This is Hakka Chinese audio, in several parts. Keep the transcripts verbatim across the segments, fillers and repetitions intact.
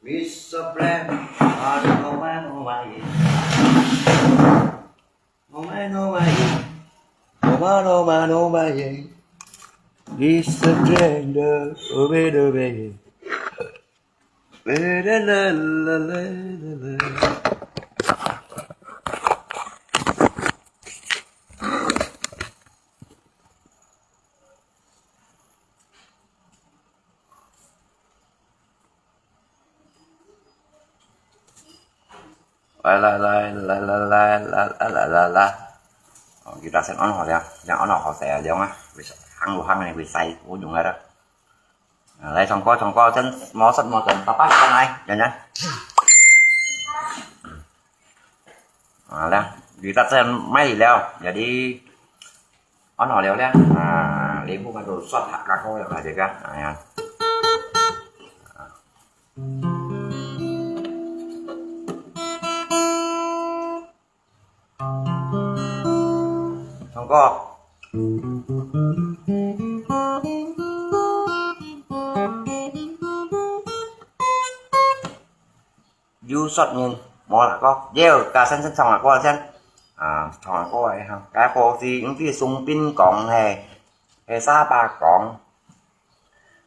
It's a plan. Oh my, oh my, oh my, yeah. Oh my, oh my, oh my. Oh my, oh my, oh my, yeah. It's a plan, the, oh, baby, baby. La, la, la, la, la, la. 来来来来来来来来来来来！哦，吉他先安好了，先安好好势啊，了啊，会行路行呢，会使好用个了。啊，来唱歌唱歌，先摸索摸索，爸爸上来，讲讲。啊，来，吉他先买了，jadi 安好了咧，啊，你不管都刷他，然后了，这个，哎呀。唱歌。有说人，无啦个，有，甲先生唱个歌先，啊，唱个歌个哈，该歌是用去松饼讲嘿，嘿沙巴讲，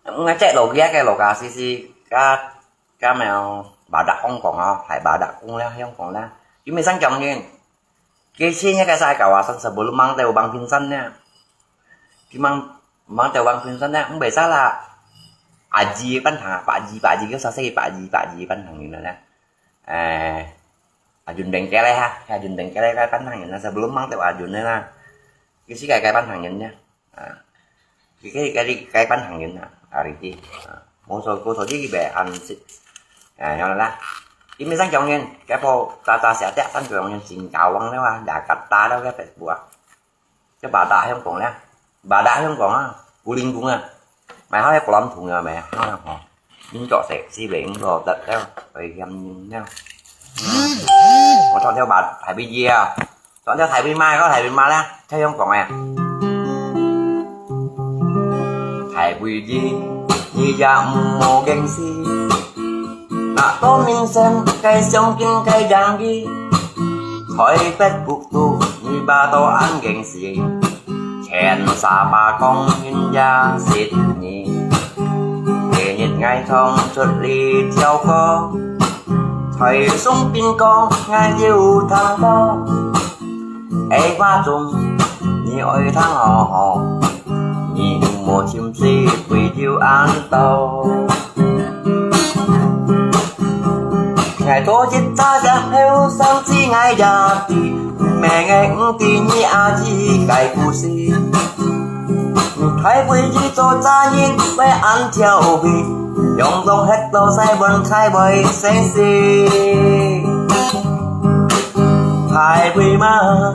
嗯，这老家个老家是是，甲甲咩，巴达香港啊，系巴达讲啦，香港啦，有咩想讲呢？ 佢先一个世界话，三十步路mang teu bang pinsan呢。佢mang mang teu bang pinsan呢，毋会使啦。阿姨班行啊，阿姨阿姨，佢啥事阿姨阿姨班行人呢？诶，阿俊定个咧哈，阿俊定个咧个班行人呢，sebelum mang teu阿俊呢啦，佢世界个班行人呢。 啊，佢佢佢佢班行人啊，啊，你知啊，冇错，冇错，呢个安息，啊，有啦。佢咪生讲人，佢婆打打下跌，生讲人真高昂了啊，也甲打了个Facebook啊，这巴达香港咧，巴达香港啊，古灵宫啊，买好个布兰图啊，买好了吼。 你做事是袂落得了，危险人了。我昨天把台北街啊，昨天台北卖，个台北卖啦，太阳光哎。台北人，你也毋好驚死，那多明星，该相片，该样子，台北不堵，你把到安驚死。 全沙巴讲人也识你。第日，𠊎唱出這條歌，在上邊講，𠊎有聽到。哎，話中，你愛聽好好，你有無尋死會有恁多。 𠊎做一隻後生仔，𠊎也知，毋免𠊎毋知你阿姊个故事。大尾鰭做啥人會恁調皮，用用核桃洗碗開會生死。大尾媽，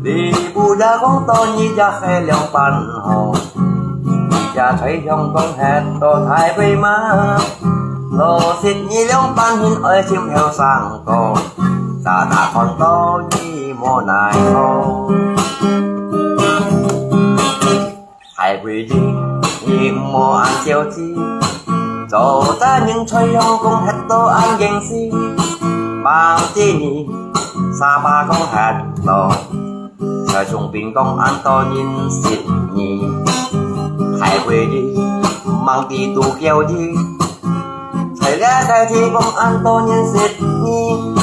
你不要講到你也係兩班好。 也在香港歇到大尾媽，老實你兩班人愛尋後生哥，早那看到你無奈何。大尾鰭，你毋好恁小氣，做啥人在香港歇到恁驚死，望知你沙巴講歇到。 在上邊講恁多人識你，大尾鰭，望知都叫你，在這个地方恁多人識你，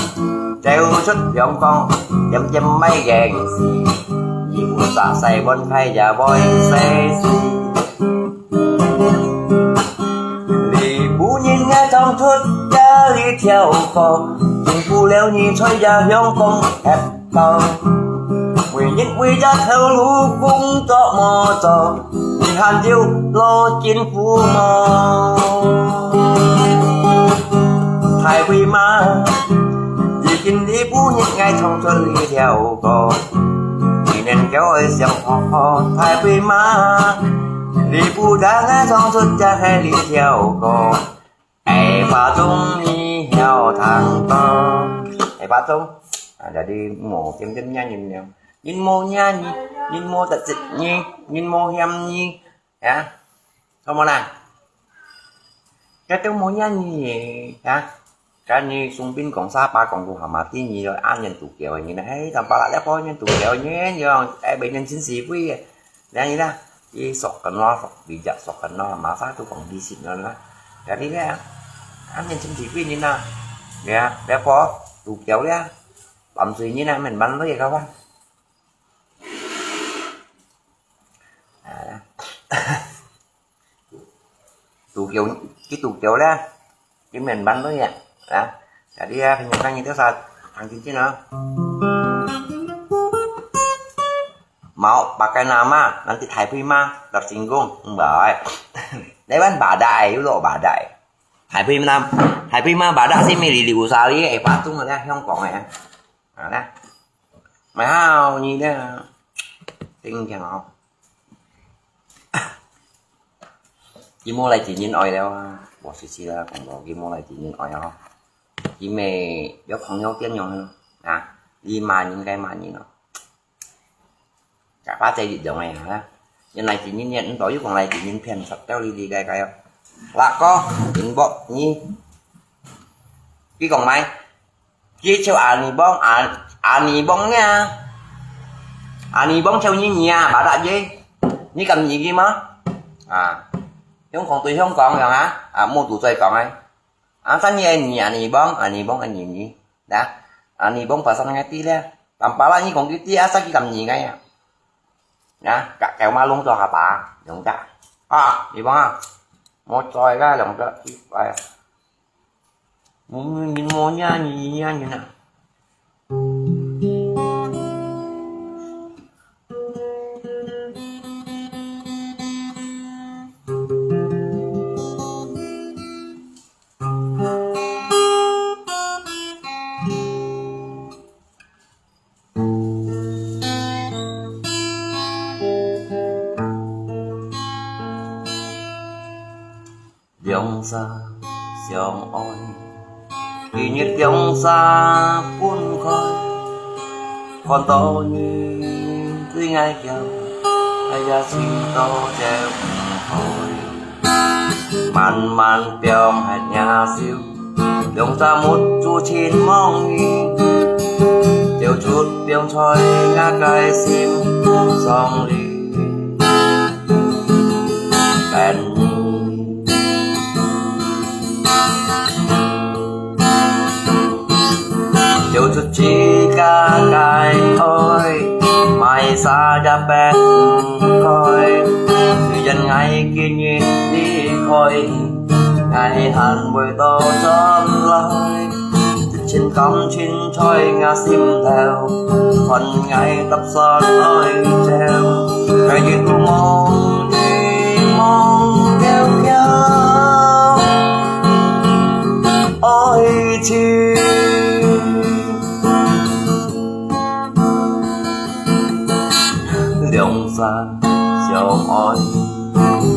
走出香港，點點買驚死，你有隻洗碗開也會死死。 你不應該唱出這一條歌，聽不了你在這香港歇到。每日為這頭路工作無做，你還有老金父母。大尾媽，如今你不應該唱出這條歌。 你連狗仔想好好，大尾媽，你不但愛唱出這係這條歌，下把鐘你曉聽到。下把鐘，啊，jadi無點點惹人了，人無惹你，人無得罪你，人無嫌你，呀，好無啦？該都無人呢，啊？該你送殯講沙巴講古蛤蟆，第二个阿年度叫个人，嘿，當巴拉這波年度叫个人，樣，哎，每年真是貴个，然後呢，一索个咯，索比較索个咯，馬上都講利息了啦。該你呢，阿年真是貴人啊，對啊，這波度叫了，半歲人啊，免半歲个話。啊，度叫，佢度叫了，佢免半歲啊，啊，jadi啊，朋友看你多少，看清楚啊。Mau pakai nama, nanti 太妃媽 tersinggung, 毋好。你問 badak，又落 badak。太妃媽，太妃媽 badak 係咪？Lili Usali，哎，巴中个，香港个。啊，來。 買好你个，聽聽哦。佢無來自然愛了啊，我試試啦，講到佢無來自然愛哦。佢咪有朋友點樣啊？你罵人該罵人哦。假巴仔一樣个啊，原來自然人，毋多有講來自然騙，實在哩哩个个哦。Lako，inbox你。佢講咩？ 佢就阿尼邦，阿，阿尼邦呀。阿尼邦就你你啊，巴達耶。你敢你佢嗎？啊，香港對香港樣啊？啊，冇堵嘴講哎。啊，三你哎你，阿尼邦，阿尼邦哎你你，啊，阿尼邦巴三个地咧，但巴拉你講佢地啊，三佢敢你个呀？啊，搞搞馬龍做下巴，兩隻啊，你幫啊，莫再啦，兩隻，哎呀。 嗯，你莫呀，你呀，你呢？兩儕相愛，今日兩儕分開。看到你對𠊎噭，𠊎也試著走毋開。慢慢放忒若手，兩儕目珠盡茫然，走出放在𠊎个心上裡。 等你。走出自家个愛，麼儕也分毋開。雖然𠊎今日離開，𠊎還會倒轉來。 一千感情在𠊎心頭，看𠊎搭訕愛情，𠊎一路望你望皎皎愛情。兩儕相愛，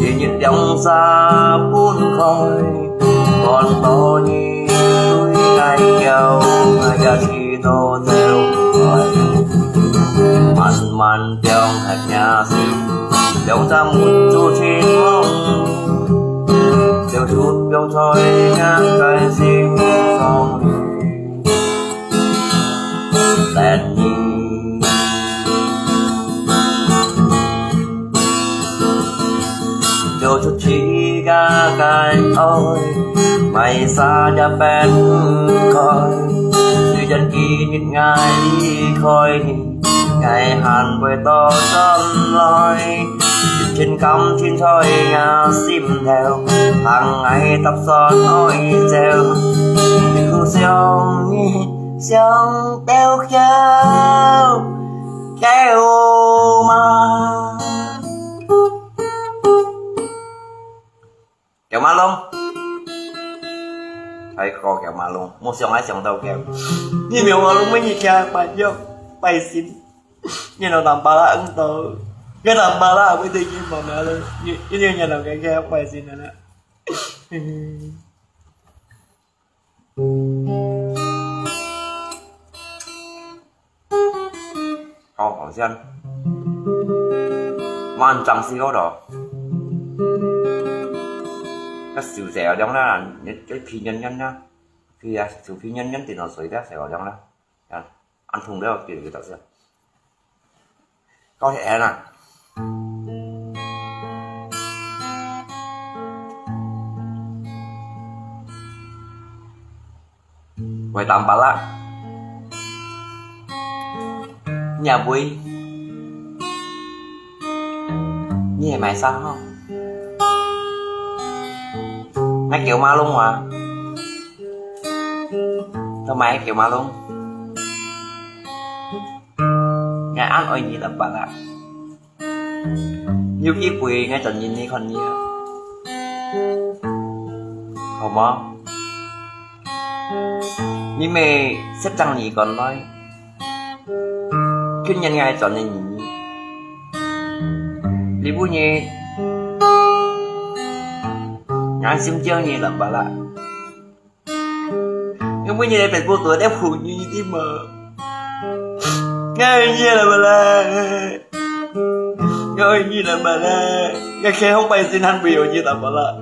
今日兩儕分開，看到你對𠊎噭，𠊎也試著走毋開。慢慢放忒若手，兩儕目珠盡茫然，走出放在𠊎个心上裡。 等你。走出自家个愛，麼儕也分毋開。雖然今日𠊎離開你，𠊎還會倒轉來。 一千感情在𠊎心頭，盼𠊎搭訕愛情，一路想你想到皎皎嗎？皎嗎咯？哎，好，皎嗎咯？莫想愛想到皎。你皎嗎咯？每日聽拜六拜神。 你老南巴拉毋到，你南巴拉會得去媽媽了，你，你，你老該个壞心的啦。好，好像。晚上是好咯。手勢哦，亮啦，你，你皮軟軟啦，皮啊，手皮軟軟，電腦水啦，手哦，亮啦，啊，恁痛了，佢，佢就係。高血壓啦。 喂，打巴拉，你也會？你係買啥吼？買九馬龍啊？都買九馬龍？𠊎恁愛你打巴拉。 有機會𠊎轉認你看你啊，好無？你乜十張二過來，今日𠊎轉認你。你不認，𠊎心焦你打巴拉。 因為你在北部多的朋友，你知無？𠊎愛你了，巴拉。𠊎愛你了，巴拉。𠊎開放擺先還會有你了，巴拉。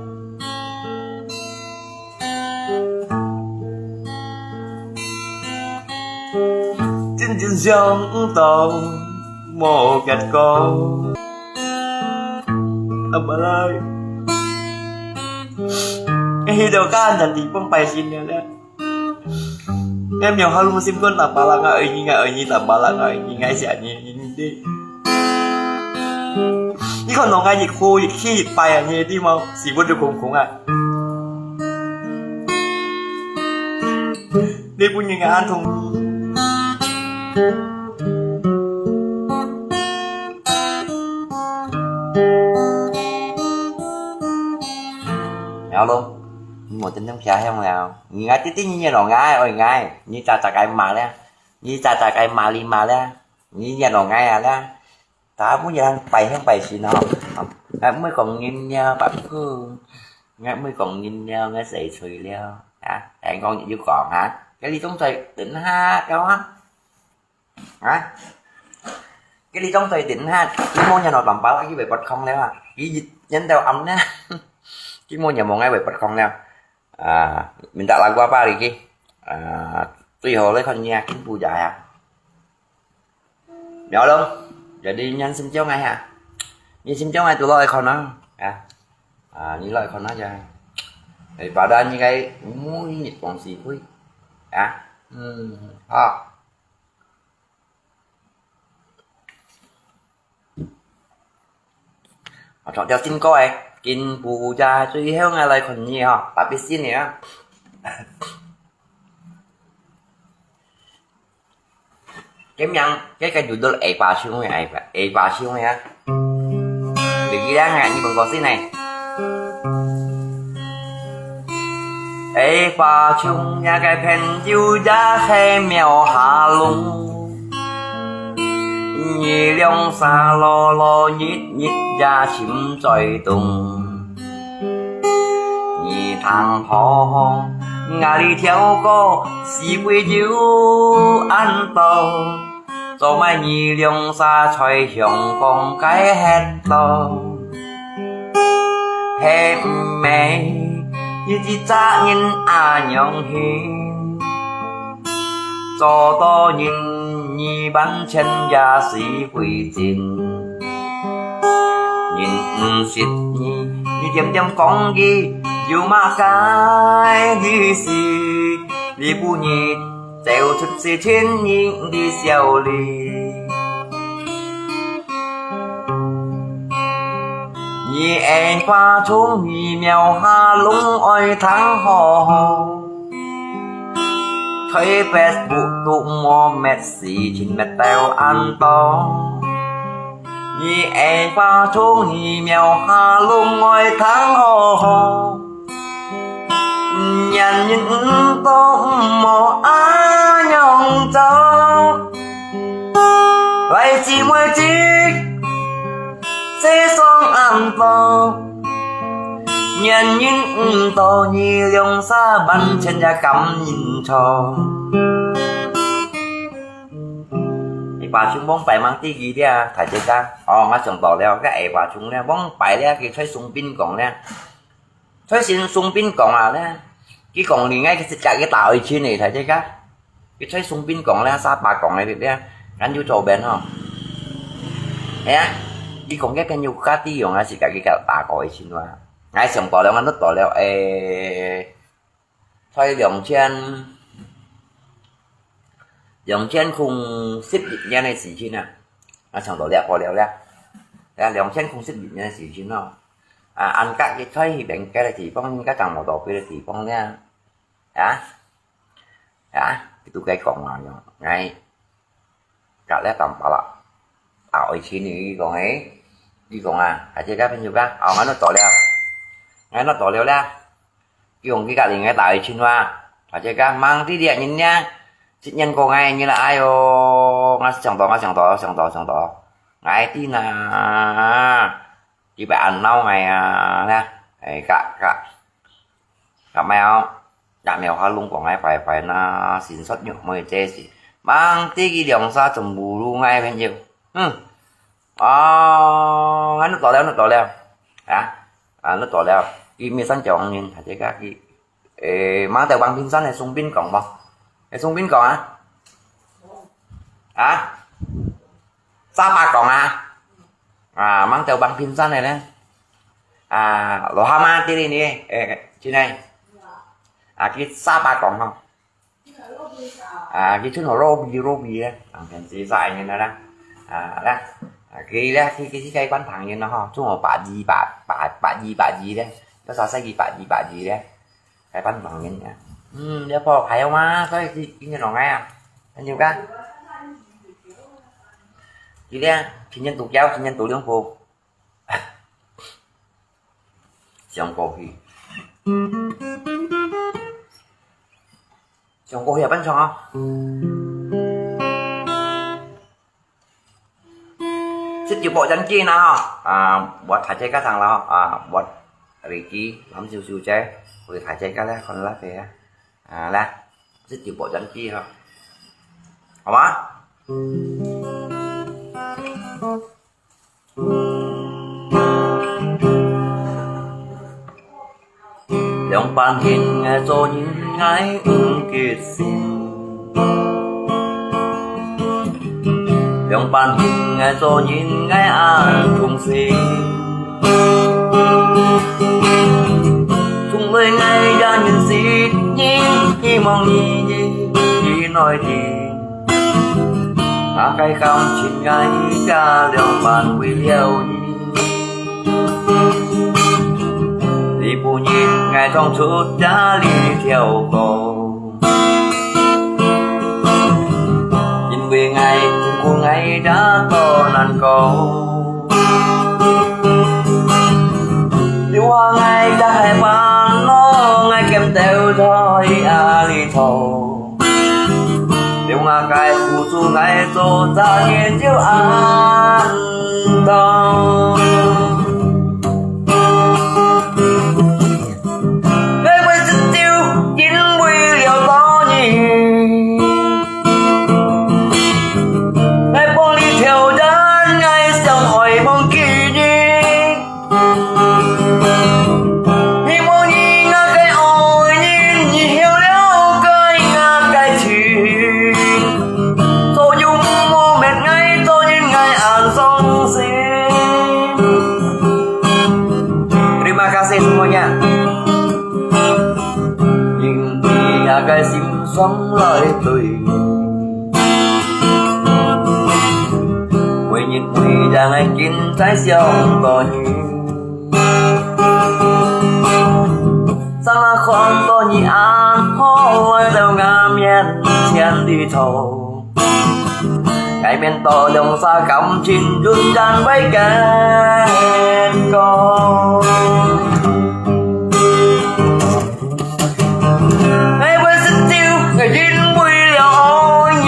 真正想毋到無結果。 阿爸啦，你去到家人地方拜神了啦。你廟下攏心肝阿爸啦，𠊎愛你，𠊎愛你，阿爸啦，𠊎愛你，𠊎惜你，你，你。你看到𠊎一哭一氣一拜啊，你知無？屎朏就空空啊。 你本人个安同。了咯，你無真正聽向了。你愛知知你熱咯，𠊎愛𠊎，你咋咋个罵了，你咋咋个罵哩罵了，你熱咯𠊎啊了。 大家每日拜香拜神吼，𠊎毋會講人了，拜拜。𠊎毋會講人了，𠊎洗嘴了。啊，人講就講哈，該你總在等下，有啊？啊？該你總在等下，佢無人落當包，佢會發狂了啊！佢一日到暗呢，佢無人無𠊎會發狂了。啊，minta lagu apa lagi？啊，最後來看你啊，緊步仔啊！ 了咯，jadi nyan心焦𠊎哈，你心焦𠊎都落來看啊，啊，啊，你落來看啊，就，哎，pada你个每日講是非，啊，嗯，好。 啊，唱條新歌誒，緊步仔，最後𠊎來看你吼，特別新个啊。該名，該个judul Ai Ba Chung个，Ai Ba，Ai Ba Chung个啊。你記得𠊎日本歌星呢？Ai Ba Chung，若个朋友也係廟下弄。 你兩儕勞勞日日也心在動，你聽好，𠊎這條歌是為有恁多，做麼你兩儕在香港該歇到。 係毋係一隻責任恁樣去，做到人你完全也是非正。人毋識你，你點點講佢有麼个意思？你不如 走出這千年的笑裡。你Ai Ba Chung，你廟下弄愛聽好好，在Facebook都無乜事情乜到恁多。你Ai Ba Chung，你廟下弄愛聽好好。 年人毋多，毋好恁樣做，來姊妹姊，世上恁多。年人毋多，你兩儕完全也感應錯。Ai Ba Chung往擺吂知佢了，大姐家。哦，𠊎想到了，該Ai Ba Chung了，往擺了，佢在送殯講了。在先生病講啊咧，佢講你愛自家去打愛情个，大姐家。佢在生病講咧，沙巴講个咧，恁有做面吼。哎呀，佢講个朋友家己用啊，自家去打過愛情啊。𠊎想到了，𠊎都到了，誒，在兩千，兩千空十一年个事情啊，𠊎想到了，過了了，啊，兩千空十一年个事情咯。啊，安格佢在那邊个地方，應該講無到別个地方了。 啊？啊？佢都該講啊，𠊎隔了當巴啦。啊，愛情你講誒，你講啊，大姐家朋友家，哦，𠊎都到了，𠊎都到了啦。佢講佢隔離𠊎打愛情話，大姐家，吂知這人呢，十年過𠊎，你來，哎喲，𠊎想到，𠊎想到，想到，想到，𠊎知啦。 佢會恁鬧𠊎啊，呢，哎，嘎，嘎，嘎貓，嘎貓下攏講𠊎壞壞那，心術肉妹這事，吂知佢兩儕全部攏𠊎朋友，嗯，哦，𠊎都到了，都到了，啊，啊，都到了，佢乜生講人，大姐家佢，誒，吂在橫屏山个生病講無？誒，生病講啊？啊？ 沙巴講啊，啊，吂在橫屏山个咧，啊，羅哈嘛，知你呢，誒，真个，啊，佢沙巴講吼，啊，佢真好羅比羅比咧，啊，跟自家人个啦，啊，啦，啊，佢咧，佢佢佢該班朋友咯吼，總有百二百百百二百二咧，多少歲佢百二百二咧。 該班朋友啊，嗯，這波還有嗎？所以今，今天弄个啊，很有个。今天，今天讀交，今天讀兩部。想過去，想過去啊，半場啊。 十九寶जानकी呢，哈，啊，buat大姐家上了，啊，buat Ricky，咱們就就這，為大姐家來看那個啊，啊，來，十九寶जानकी哈，好嗎？ 兩班人𠊎做人𠊎毋結心，兩班人𠊎做人𠊎恁痛心。從來𠊎也認識人，希望你去內地。 𠊎个感情𠊎加兩半為了你。你不認𠊎唱出這裡條歌，因為𠊎痛苦𠊎也多難過。 有啊，𠊎也係煩惱，𠊎見到在阿里頭。有啊，𠊎苦楚，𠊎做啥人就恁痛。 𠊎會食酒，因為了到你。𠊎幫你挑戰，𠊎想愛忘記你。希望你𠊎个愛人，你曉了解𠊎个情。所有無滅𠊎，做人𠊎恁傷心。 Terima kasih semuanya. 因為𠊎个心酸來對你，每日每夜𠊎緊在想到你。常常看到你恁好來到𠊎面前裡頭。 𠊎面到兩儕感情永遠會堅固。𠊎會食酒，𠊎因為了愛你。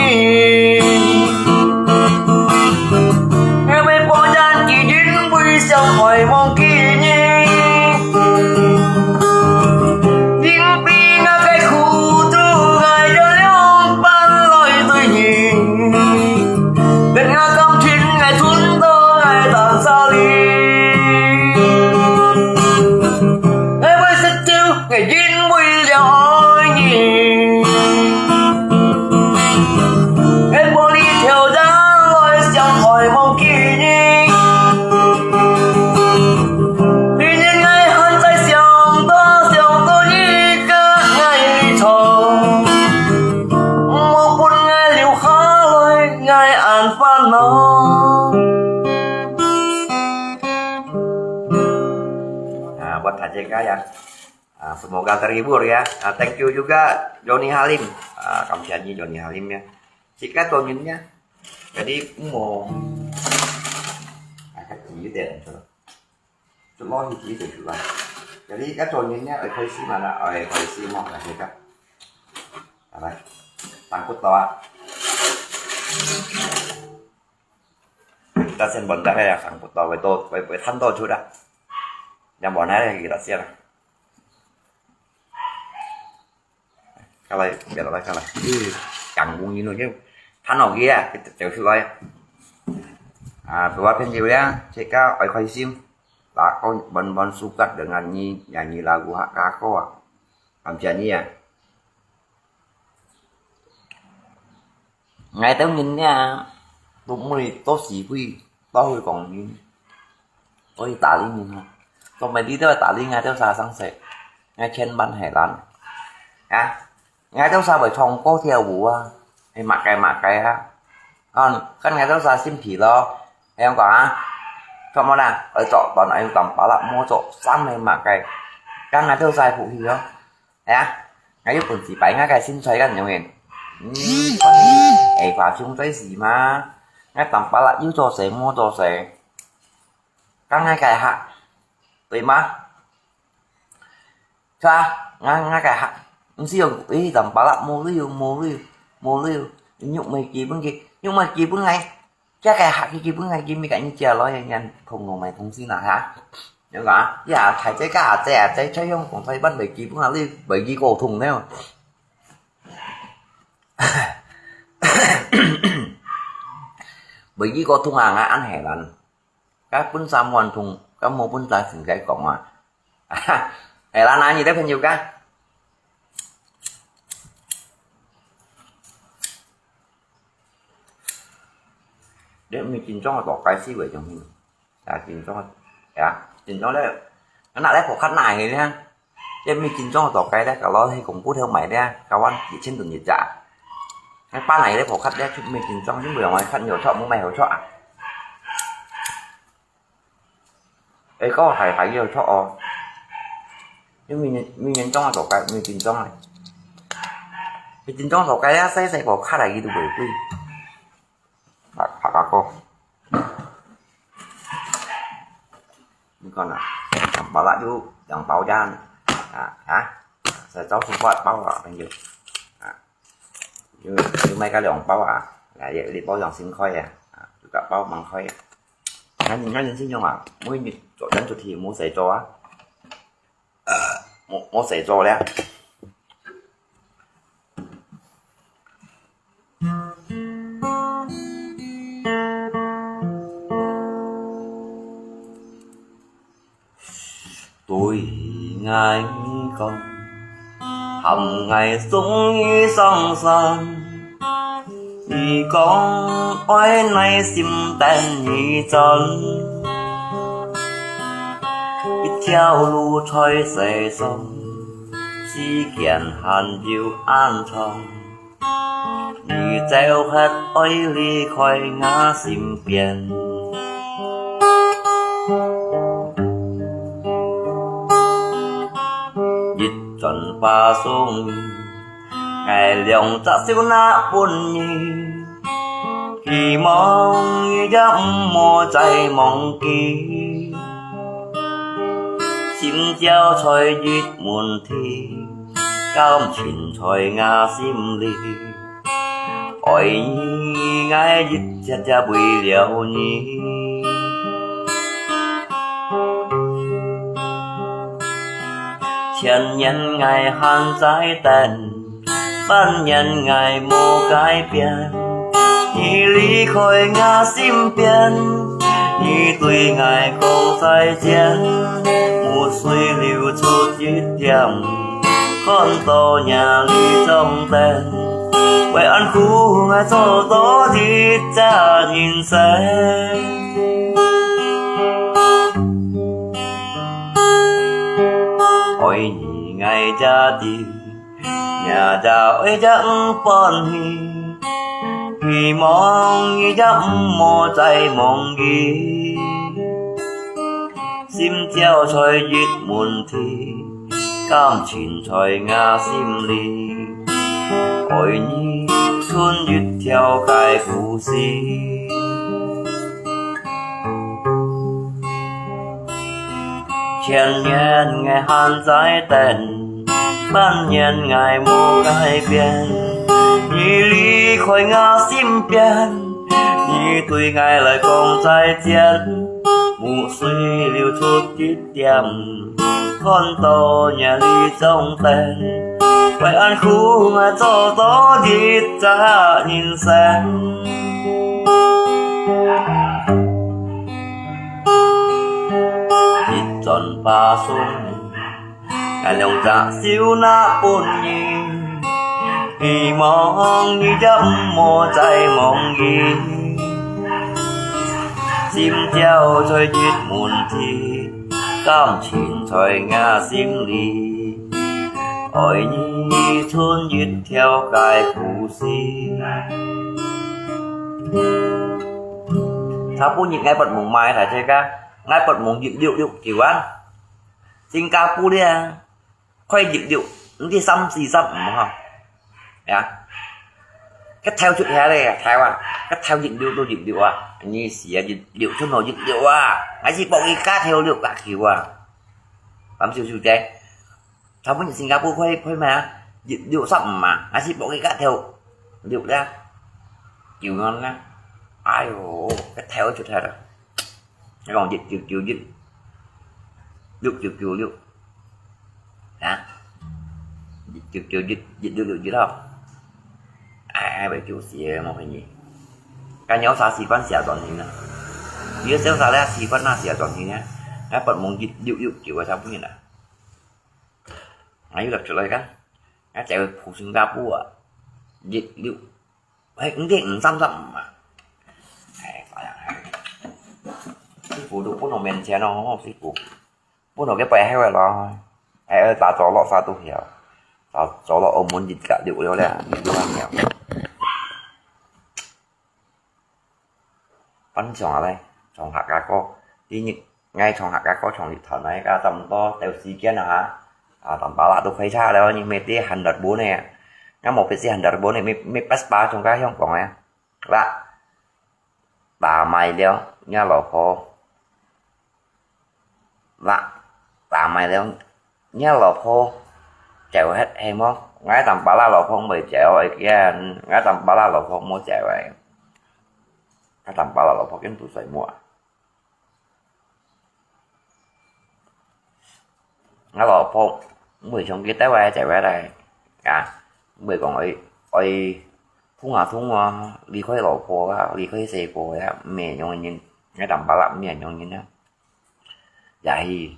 𠊎會保證，佢因為想愛忘記你。 因為𠊎个苦楚，𠊎有兩半來對你。連𠊎感情，𠊎存到𠊎單手裡。啊，semoga terhibur ya. 啊，thank you juga Johnny Halim. 啊，感謝你Johnny Halim ya. Jika Johnny ya, jadi mau agak sedikit ya, 出來去自己食啦。有啲一做完呢，愛開始嘛啦，愛開始嘛，大家。係咪？等不到啊！但係問題係啊，等不到，會多，會，會攤多出啊。有無呢？佢先啊。 過來，別落來，過來。嗯，講公斤咯，就攤落去啊，走出來啊。啊，各位朋友呀，大家愛開心，打開滿滿sukat dengan nyanyi lagu Hakka ko啊，感謝你啊。𠊎兜人呢，都毋會做死鬼，都會講人，所以打理人啊。做麼个你都要打理𠊎兜儕生死，𠊎千萬係難。啊，𠊎兜儕會唱歌跳舞啊，係麼个麼个啊。啊，看𠊎兜儕心皮咯，係恁樣講啊，做麼啦？愛做，當然愛當巴拉，莫做，生係麼个，看𠊎兜儕福氣咯。 哎呀，𠊎有本事擺𠊎个身材恁樣个。嗯，哎，話中嘴是嘛？𠊎當巴拉又做事無做事，講𠊎个客，對嗎？是吧？𠊎，𠊎个客，毋係用，哎，當巴拉無理由，無理由，無理由，肉味基本个，肉味基本个。 這个客氣基本个，今日个日子來，人同我買東西啦哈。你講啊，呀，大姐个阿姐啊，在在用講台灣袂基本啊，你袂去溝通呢。袂去溝通啊，𠊎恁係難。該本身無通，該無本身先該講啊。係難啊，你个朋友个。 你毋係緊張个大雞屎會樣形，啊，緊張个，呀，緊張咧，𠊎拿來破殼拿去咧，你毋係緊張个大雞咧，搞到去公布頭賣咧，搞完一千多日咋。你搬來咧破殼咧，就毋係緊張，因為我看有錯，無買有錯啊。 哎，該个還，還有錯哦。因為明年，明年中啊，大概，明年中啊。明年中大概啊，細細个卡來，佢都袂貴。啊，拍个歌。你看啊，兩包啦，有兩包這樣。啊，啊，再找出發包啊，朋友。啊。 有，有買个兩包啊，啊，一，一包兩千塊啊，啊，就个包蠻貴啊。𠊎，𠊎人生用啊，每日做，人出去無事做啊，無，無事做咧。 對𠊎講，喊𠊎送你上山。你講愛耐心等你轉，一條路在世上，時間還有恁長。 你走忒愛離開𠊎身邊。一轉花送你，𠊎兩隻手拿分你，希望你也毋好再忘記。心照在一問題， 感情在𠊎心裡，愛你𠊎一切也為了你。千年𠊎還在等，萬年𠊎無改變。你離開𠊎身邊，你對𠊎講再見，目水流出一點。 看到若離張燈，為恁苦𠊎做多一隻人生。愛你𠊎也知，若也愛也毋歡喜，希望你也毋好再忘記。心照在一門地，感情在𠊎心裡。愛你像一條个故事。千年𠊎還在等，萬年𠊎無改變。你離開𠊎身邊，你對𠊎來講再見。 目水流出一點，看到若離中燈，為恁苦𠊎做到一隻人生。一轉把手，𠊎兩隻手拿分你，希望你也毋好再忘記。 心照在一門地，感情在𠊎心裡。愛你像一條个故事。頭半日𠊎發夢嘛，大家，𠊎發夢一六六九啊，新加坡咧。 開一六，毋知三四三五吼。呀，該頭出來咧，頭啊，該頭一六到一六啊，你死啊一六，出到一六啊，還係บอก一家頭六个球啊。咁少少仔，頭本新加坡開，開咩啊？一六三五啊，還係บอก一家頭六咧，九安啦。哎喲，該頭出來了。 你講一九九一，六九九六，啊？一九九一，一六六一咯。哎，哎，袂救死个，無便宜。該鳥啥時間寫轉型啊？你要寫啥咧？時間哪寫轉型啊？該發夢一六六九个啥物人啊？哎，又出來个，該就係新加坡啊，一六 哎，毋對，五三三五啊。哎，哎呀，哎。師傅都分到面前咯，師傅。分到佢背後个咯。哎，打坐落啥都曉。打坐落澳門一格六了咧，你都還曉。分享下咧，唱客家歌。第一， 𠊎唱客家歌唱一段來，該差毋多到時間啊哈。啊，Tampalak都開車了，你乜得喊日文个。𠊎無必須喊日文个，乜，乜best吧，像該香港个。啦，打埋了，若老婆。啦，打埋了，若老婆走忒係無？𠊎Tampalak老婆毋會走个，𠊎Tampalak老婆無走个。𠊎Tampalak老婆跟都睡目啊。 𠊎老婆毋會想佢帶𠊎走忒來，啊，毋會講愛，愛痛啊痛啊，離開老婆啊，離開細個啊，毋係恁樣个人，𠊎Tampalak毋係恁樣个人啊。也係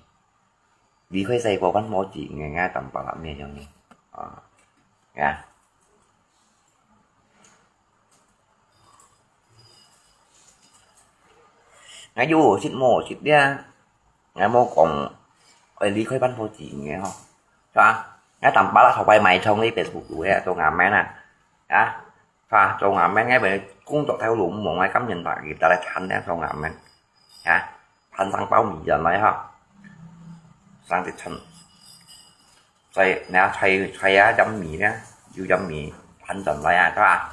離開細個還無錢个，𠊎Tampalak毋係恁樣个人，啊，啊。 𠊎有食無食咧，𠊎無講愛離開半途錢个吼，係吧？𠊎Tampalak頭擺賣唱个Facebook个做阿妹啊，啊，係吧？做阿妹，𠊎會工作頭路毋忙，𠊎甘願打佢，打來賺咧做阿妹，啊，賺生包米錢來吼，生得賺。 在那在在啊，飲米呢，有飲米，盤轉來啊，對吧？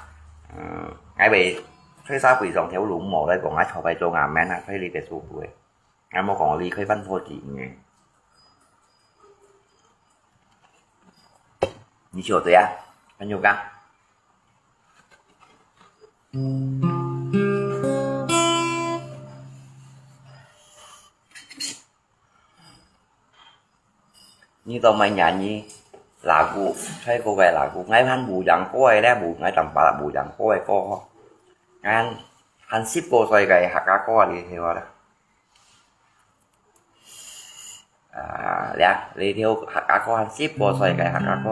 嗯，𠊎會在社會上頭路無來講，𠊎頭擺做阿妹啊，在你个社會，𠊎無講離開半途錢个。你笑對啊，朋友講。 你到買年呢，lagu，在國外lagu，𠊎還無聽過个咧，無，𠊎Tampalak無聽過个歌吼。𠊎還，還十過歲个客家歌啊，你聽過啦？啊，這，這條客家歌還十過歲个客家歌，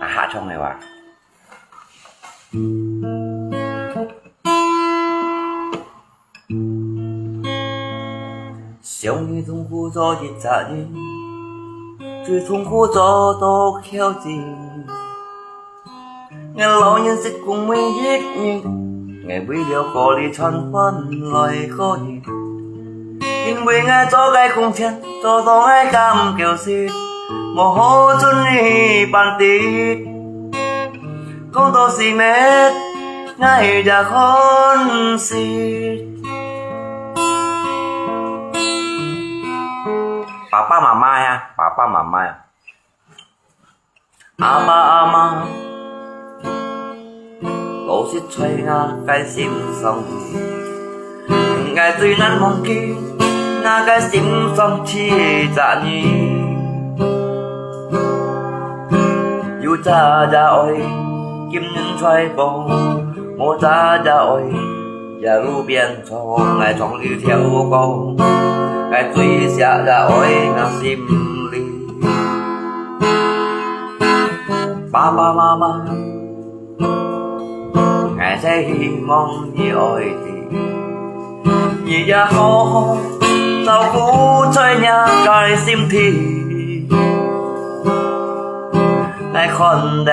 啊，客唱个話。 想你痛苦做一隻人，最痛苦做到孝子。𠊎老人食苦每一日，𠊎為了過日餐換來過日。為𠊎做个貢獻，做到𠊎感覺實，無好準你辦得。講到死滅，𠊎也看實。爸爸媽媽呀，爸爸媽媽呀。 阿爸阿媽，老實在𠊎个心上裡，𠊎最難忘記，𠊎个心上第一隻人。有隻爺哀，今年在born，無隻爺哀， 也路邊坐，𠊎唱這條歌，𠊎最惜爺哀𠊎心裡。爸爸媽媽，𠊎實希望你愛知，你也好好照顧在若个心底。 𠊎看等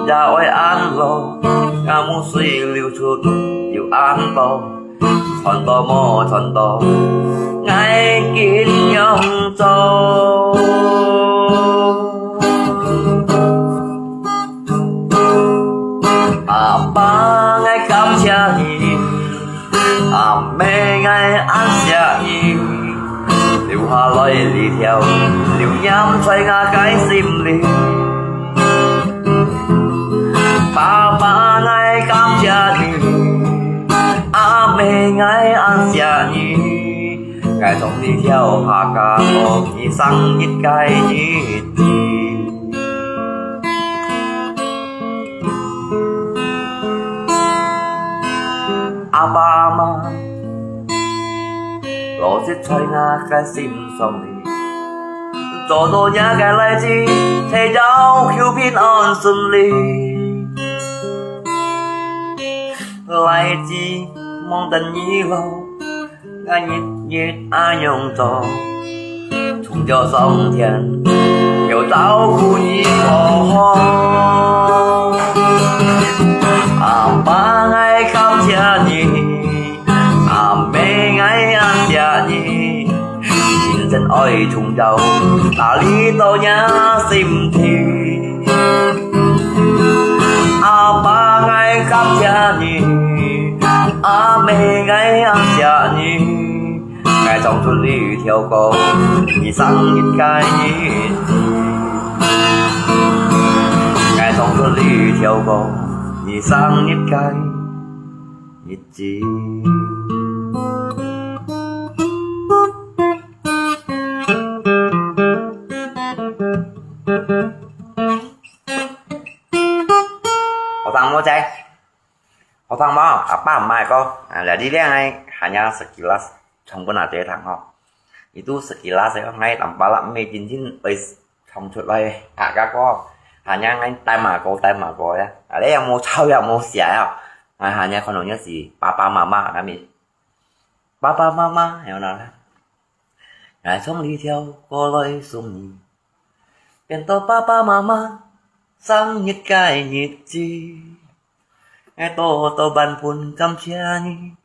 爺哀恁老，眼目水流出有恁多，賺到無賺到，𠊎緊樣做。阿爸，𠊎感謝你。 阿姆，𠊎恁惜你，留下來這條留念在𠊎个心裡。爸爸，𠊎感謝你，阿姆，𠊎恁惜你，𠊎唱這條客家歌，你生日个日子。 阿爸阿媽，老實在𠊎个心上裡，做到若个倈子，在要求平安順利。倈子望等你老， 𠊎日日恁樣做，從朝上天，有照顧你好好。阿爸，𠊎感謝你，阿姆，𠊎恁惜你，真正愛從朝，哪裡到若心底。 阿爸，𠊎感謝你，阿姆，𠊎恁惜你，𠊎唱出這條歌，你生日个日子。𠊎唱出這條歌，你生日个日子。 好聽無？好聽無？阿爸阿姆个歌，啊，這裡呢，還有十幾粒唱分阿姐聽吼。佢都十幾粒个，𠊎淡薄仔毋係真正會唱出來客家歌，還有𠊎大嫲歌，大嫲歌呀。啊，這也無抄也無寫啊。啊，還有可能也係爸爸媽媽，𠊎咪爸爸媽媽，有哪啦？ 𠊎唱這條歌來送你，變到爸爸媽媽生日个日子。𠊎多多萬分感謝你，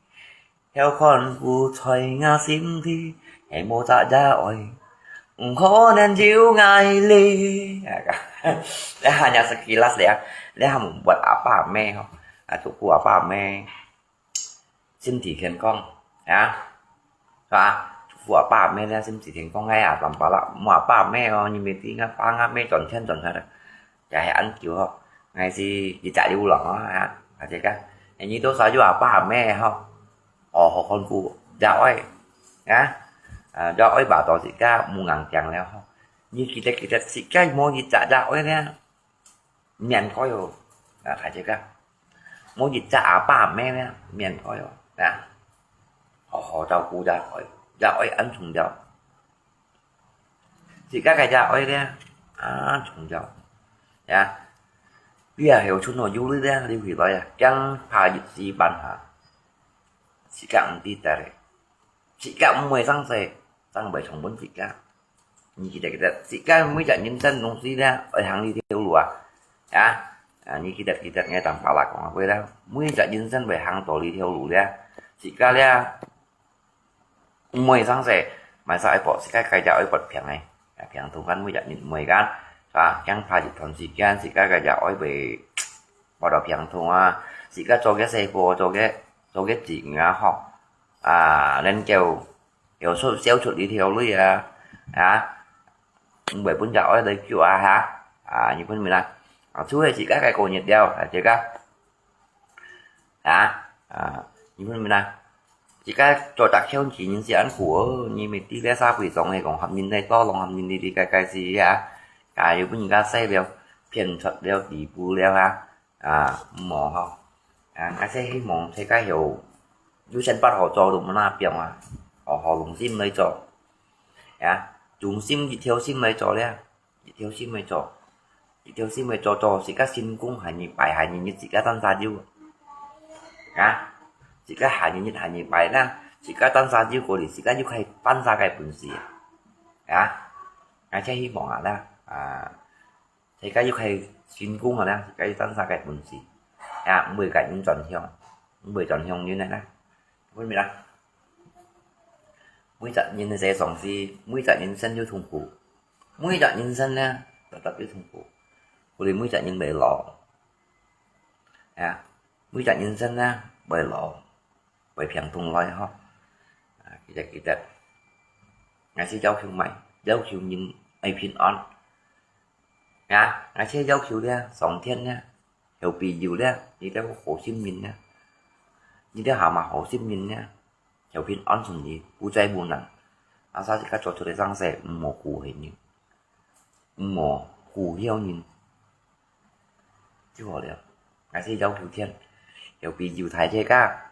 曉看顧在𠊎心底，係無隻爺哀，毋可能有𠊎哩。這下也十幾粒了，這下問阿爸阿姆吼，啊，祝福阿爸阿姆 身體健康，啊，係吧？祝福阿爸阿姆咧，身體健康个啊，淡薄仔，無阿爸阿姆哦，你每天啊，爸阿姆賺錢賺下來，也係恁久吼，𠊎係一隻流浪啊，啊，大家，你多少有阿爸阿姆吼，好好看顧，爺哀，啊，啊，爺哀把到自家無硬頸了吼，你記得記得，自家無一隻爺哀咧。 免該哦，啊，大家講，無一隻阿爸阿姆呢，免該哦，啊，好好照顧爺哀，爺哀恁重要。自家个爺哀呢，恁重要，呀，你也曉存好有力呢，留起來啊，驚怕一時半下，自家毋知得咧。 自家毋會生事，生會唱分自家。你記得記得，自家每隻人生東西咧，愛行這條路啊，啊，啊，你記得記得，𠊎同爸爸講過啦，每隻人生會行到這條路咧，自家咧，毋會生事，買衫愛報，自家个也愛報平个，啊，平通間每一日毋會間，啊，驚怕一段時間，自家个也愛會報到平通啊，自家做个細貨，做个做个錢啊，吼，啊，能夠有出銷出這條路啊，啊，毋會分人愛來救啊，哈，啊，你分明啦，啊，除非自家个過日了，啊，自家 啊，啊，你分明啦，自家做得窮人是恁苦哦，你毋知這社會上个講合人个道，攏合人个个个个事啊，啊，又分人家洗了，騙出了，離譜了啊，啊，毋好吼，啊，𠊎係希望自家有，有生活好做都毋那變啊，好好用心來做，啊，用心一條心來做了。 一條心來做，一條心來做做，自家成功下二擺，下二日自家單儕有。啊，自家下二日下二擺啦，自家單儕有過哩，自家有開單儕个本事啊。啊，𠊎真希望啊啦，啊，自家有開成功啊啦，自家有單儕个本事。啊，毋會甲人轉向，毋會轉向人个啦。分明啦。 每隻人个世上是，每隻人生就痛苦，每隻人生呢，特特有痛苦，故所每隻人會老，啊，每隻人生呢，會老，會病痛來吼。啊，記得記得，𠊎係要求麼个？要求人愛平安。啊，𠊎係要求呢，上天呢， 後背有了，你兜好心人呢，你兜下嘛好心人呢，就平安順利，無災無難。啊，啥自家做出來生事，毋好苦害人，毋好苦曉人，就好了。𠊎係要求天，後背有大自家，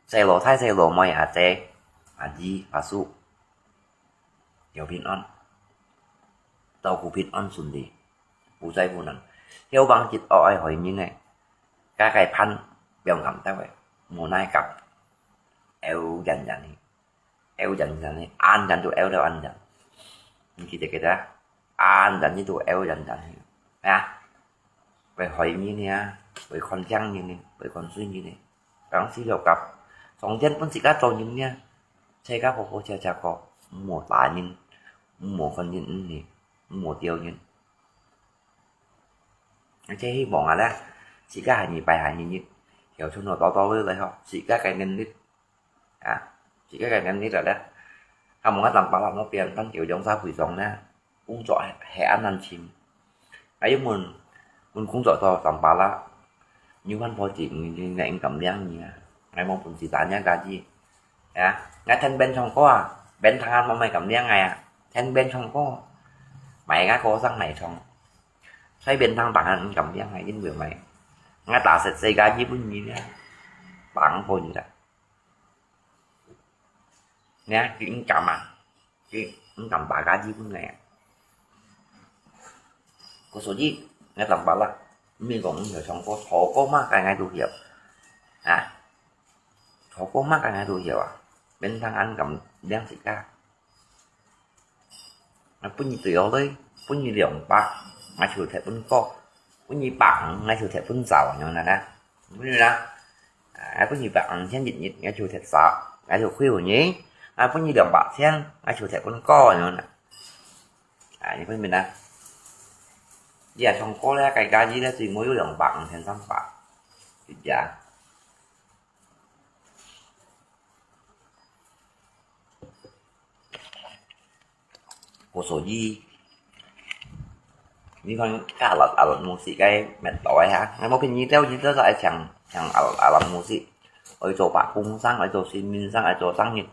細佬大細佬妹阿姐、阿姨、阿叔， 要平安，照顧平安順利，無災無難。曉望一惡愛害人个，家个伴放敢兜个，無奈甲，枵遠遠去，枵遠遠去，恁遠都枵了恁遠。你記得記得啊，恁遠你都枵遠遠去，啊！ 會害人呢，會看輕人呢，會看衰人呢。講死了甲，上天分自家做人呢，自家好好食食个，毋好打人，毋好看人毋起，毋好刁人。𠊎真希望啊咧，自家下二擺下二日，曉順路多多來來吼，自家个能力 啊，自家个能力了咧。啊，無𠊎當巴拉莫變，當久用社會上咧，工作係，係恁難尋。𠊎又問，問工作到當巴拉，你還破錢，你，你，你敢領你啊？𠊎無本事打領家己。啊，𠊎聽別人唱歌啊，別人聽啊，無乜敢領𠊎啊，聽別人唱歌，買𠊎歌聲來唱。所以別人聽當然毋敢領𠊎，因為麼个？𠊎打實世界基本你咧，打破你啦。 你看，佢毋敢啊，佢毋敢打家己分个啊。故所以，𠊎當巴拉，毋係講毋曉唱歌，唱歌麼个𠊎都曉。啊，唱歌麼个𠊎都曉啊，免通恁敢領自家。 啊，分你對落來，分你兩百，𠊎就摕分你過；分你百五，𠊎就摕分你十，恁樣呢？分你啦。啊，分你百五千一日，𠊎就摕十，𠊎就虧分你；啊，分你兩百千，𠊎就摕分你過，恁樣呢？啊，你分明啦？你也唱歌咧，該家己咧，最無有兩百五千三百，係毋係啊？ 故所以，你看，該阿蘭，阿蘭姆斯个乜多个哈，𠊎無騙你兜，你兜就愛請，請阿，阿蘭姆斯，愛做伯公生，愛做先生，愛做生日。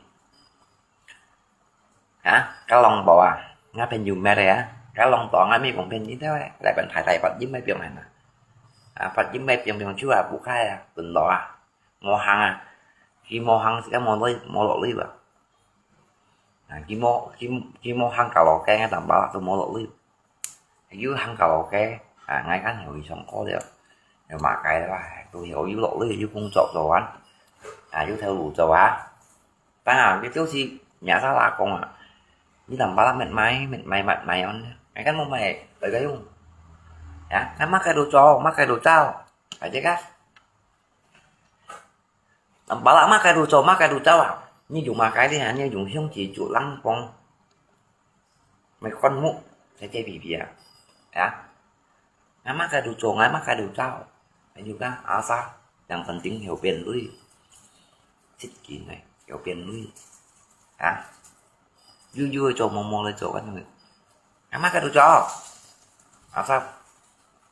啊，該啷多啊，𠊎朋友乜个啊，該啷多，𠊎毋係講騙你兜个，來分大大發音个病人啊。啊，發音个病病就啊，不開啊，分多啊。 無行啊，佢無行，自家無落，無落來啊。啊，佢無，佢，佢無行卡拉OK，𠊎當巴拉都無落來。佢有行卡拉OK，啊，𠊎看有佢唱歌了，有麼个啦，都有，有落來，有工作做啊，啊，有頭路做啊。當然，佢就是名聲啦講啊，你當巴拉乜買，乜買，乜買安呢，𠊎看無買，來个用。啊，𠊎麼个都做，麼个都做，啊，這个。 當巴拉麼个都做，麼个都做啊。你用麼个呢？你用香紙做冷棒，買灌木，在這皮皮啊，啊，俺媽該度做，俺媽該度做，還有个阿沙，兩分鐘有變類，七斤呢，有變類，啊，又又做毛毛來做个，俺媽該度做，阿沙，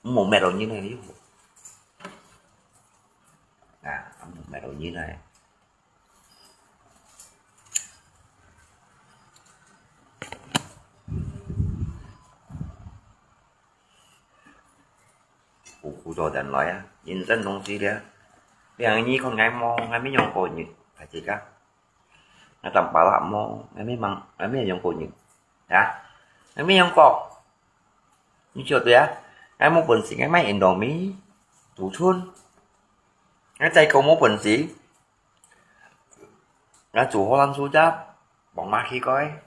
無買到你呢，又，啊，無買到你呢。 苦苦做等來啊，人生東西咧，你看你看𠊎無，𠊎乜樣過日，大自家，𠊎當巴拉無，𠊎乜忙，𠊎乜樣過日，啊，𠊎乜樣過，你曉得啊？𠊎無本事，𠊎買Indomie，堵春，𠊎再過無本事。 𠊎做好難收集，望嘛去該。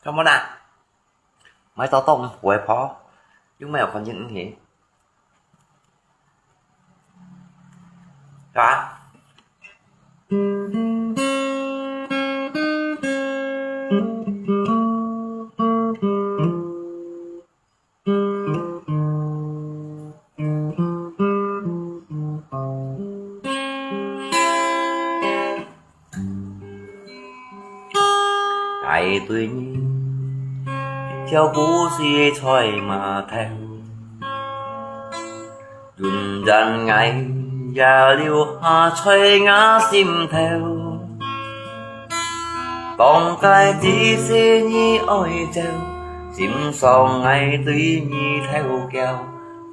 Come on啊！買到當會破，又沒有看見你。啊？ 𠊎對你，一條故事在碼頭，永遠𠊎也留下在𠊎心頭。 當該知識你愛走，心上𠊎對你偷叫，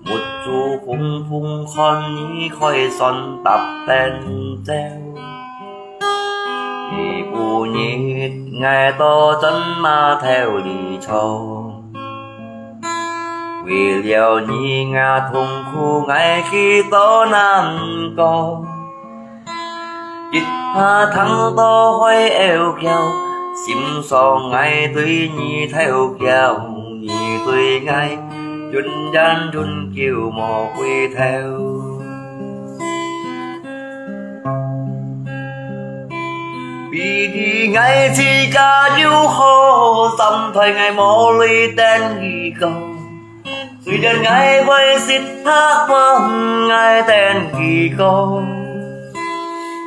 目珠紅紅看你開船搭等走。一步日𠊎到轉碼頭裡坐，為了你𠊎痛苦𠊎幾多難過。 一下聽到海鷗叫，心上𠊎對你偷叫，你對𠊎永遠永久無回頭。比起𠊎自家有好，三代𠊎無淚等你講。 雖然𠊎會失拍，𠊎等佢講，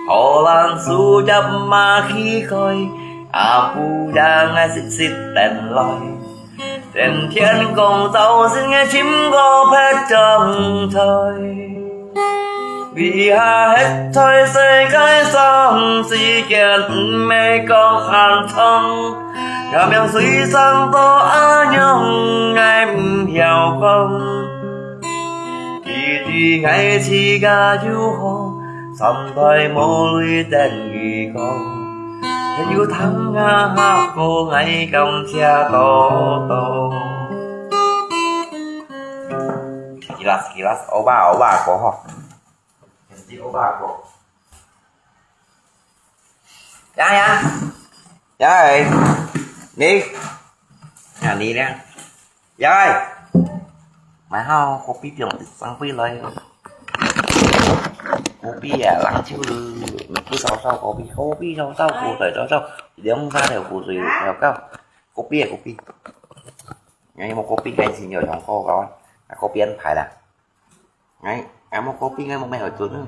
好難收集嘛去開，阿布也𠊎實實等來，等天光早晨𠊎尋個別種菜。 為下歇在世界上，世間毋係講恁長，𠊎命水生到恁樣，𠊎毋曉講。比起𠊎自家有好，三代無淚等佢講，還有聽𠊎客歌，𠊎感謝多多。Kilas, kilas, oba, oba, ako ho. Hindi ko ba ako? Yang, yang. Yang, eh. Ni. Yang, ni, yang. Yang, eh. Mai hao kopi piong sang pui lai. Kopi ya, lang chiu lu. Ni ku sao sao kopi, kopi sao sao, ku tai sao sao. Liang sa liao ku sui liao kao. Kopi ya, kopi. Yang mau kopi kan sini orang kau kawan. Kopi an pai lah. Ngai, ngai mau kopi, ngai mau mai hoi tun.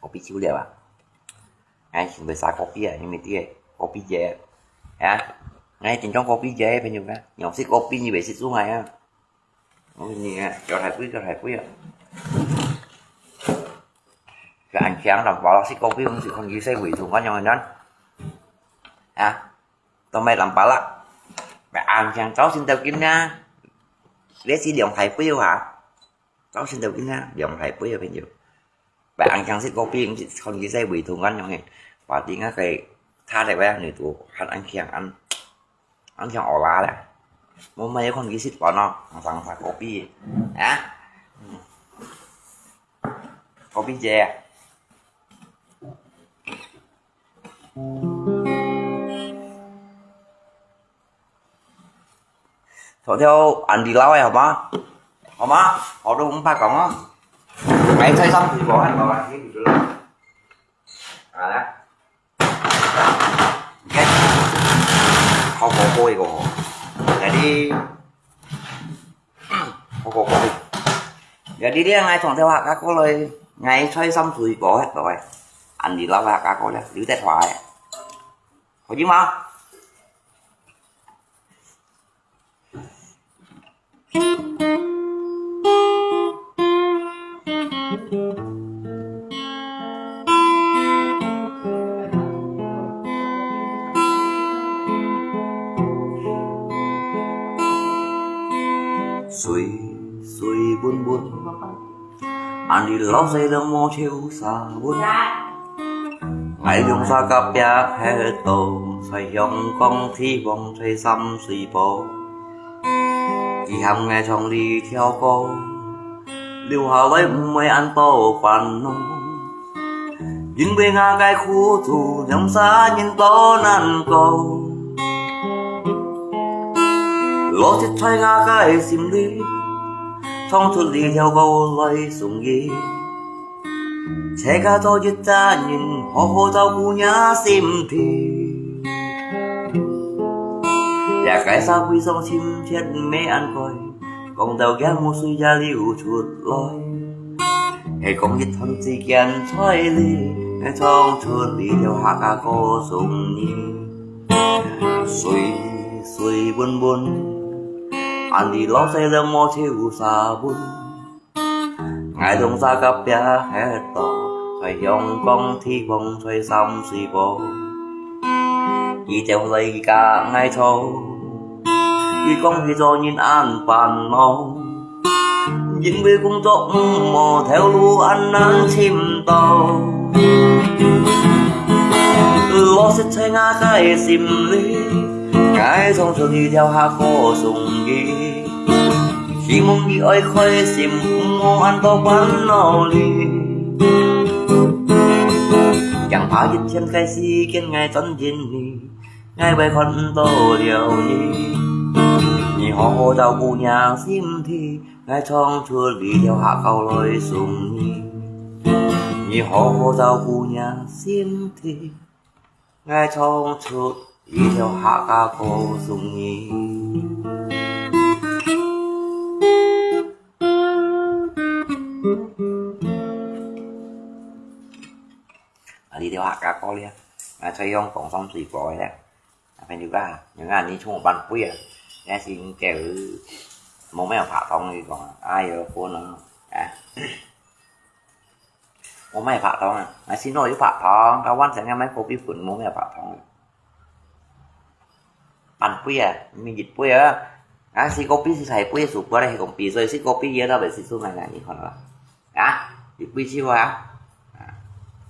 Kopi chiu liao à? Ngai xin bơi sa kopi à, nhưng mà tiê kopi dễ à? Ngai chính trong kopi dễ phải nhung à? Nhung xịt kopi như vậy xịt xuống ngai à? Ôi, nè, cho thầy quý, cho thầy quý à? Cái anh chàng làm bảo là xịt kopi, không xịt không gì sẽ quỷ thùng có nhau nên. À? Tao mày làm bảo là mày ăn chàng cháu xin tao kim nha. Lẽ xí liồng thầy quý hả? Cháu xin tao kim nha, liồng thầy quý hả bên dưới. Mày ăn chàng xịt kopi, không chỉ sẽ quỷ thùng ăn nhau này. Bảo tí ngã cái tha thầy bé, nửa tụ, hẳn ăn chàng ăn. Ăn chàng ổ lá là. Mua mày không chỉ xịt bảo nó, ăn chàng phải kopi. Hả? Kopi chè. Thổ theo ăn đi lao ấy hả má? Hả má? Hả đâu không phải cổng á? 買菜衫水果，看到啊，你就知道。啊，來。你看，好好過一個哦。Jadi，好好過。Jadi，你愛從頭下過來，買菜衫水果，嘿，各位。恁樣老下過來，留得花，嘿。好用嗎？ 水，水汶汶，恁樣老細了無愁啥問。𠊎兩儕隔壁歇到，在香港地方在三水坡。佢喊𠊎唱這條歌，留下來毋會恁多煩惱。 因為𠊎个苦楚，兩儕人都難過。落實在𠊎个心裡，唱出這條歌來送你。自家做一隻人，好好照顧若身體。這个社會上親切毋係恁該，講到佢無水也流出來。 係講一段時間在裡，唱出這條客家歌送你。水，水汶汶，恁樣老細了無愁啥問。𠊎兩儕隔壁歇到，在香港地方在三水坡。佢走來佢佮𠊎坐，佢講佢做人恁煩惱。 因為工作毋好，頭路恁難尋到。落實在𠊎个心裡，𠊎唱出這條客歌送你。希望你愛開心，毋好恁多煩惱哩。驚怕一天个時間𠊎轉身你，𠊎會看毋到了你。你好好照顧若身體， 𠊎唱出這條客歌來送你。你好好照顧若身體，𠊎唱出這條客家歌送你。啊，這條客家歌咧，𠊎在用廣東水果个咧。 啊，朋友啊，你看你請我半杯啊，也是你叫無咩有白糖，你講啊，哎喲，分啊，啊，無咩白糖啊，啊，先攞有白糖，到晚上要買咖啡粉，無咩白糖啊。半杯啊，毋係一杯啊，啊，食咖啡係大杯，食過咧，係講比賽，食咖啡也到尾食出來啦，你看啦。 啊，一杯酒啊，啊，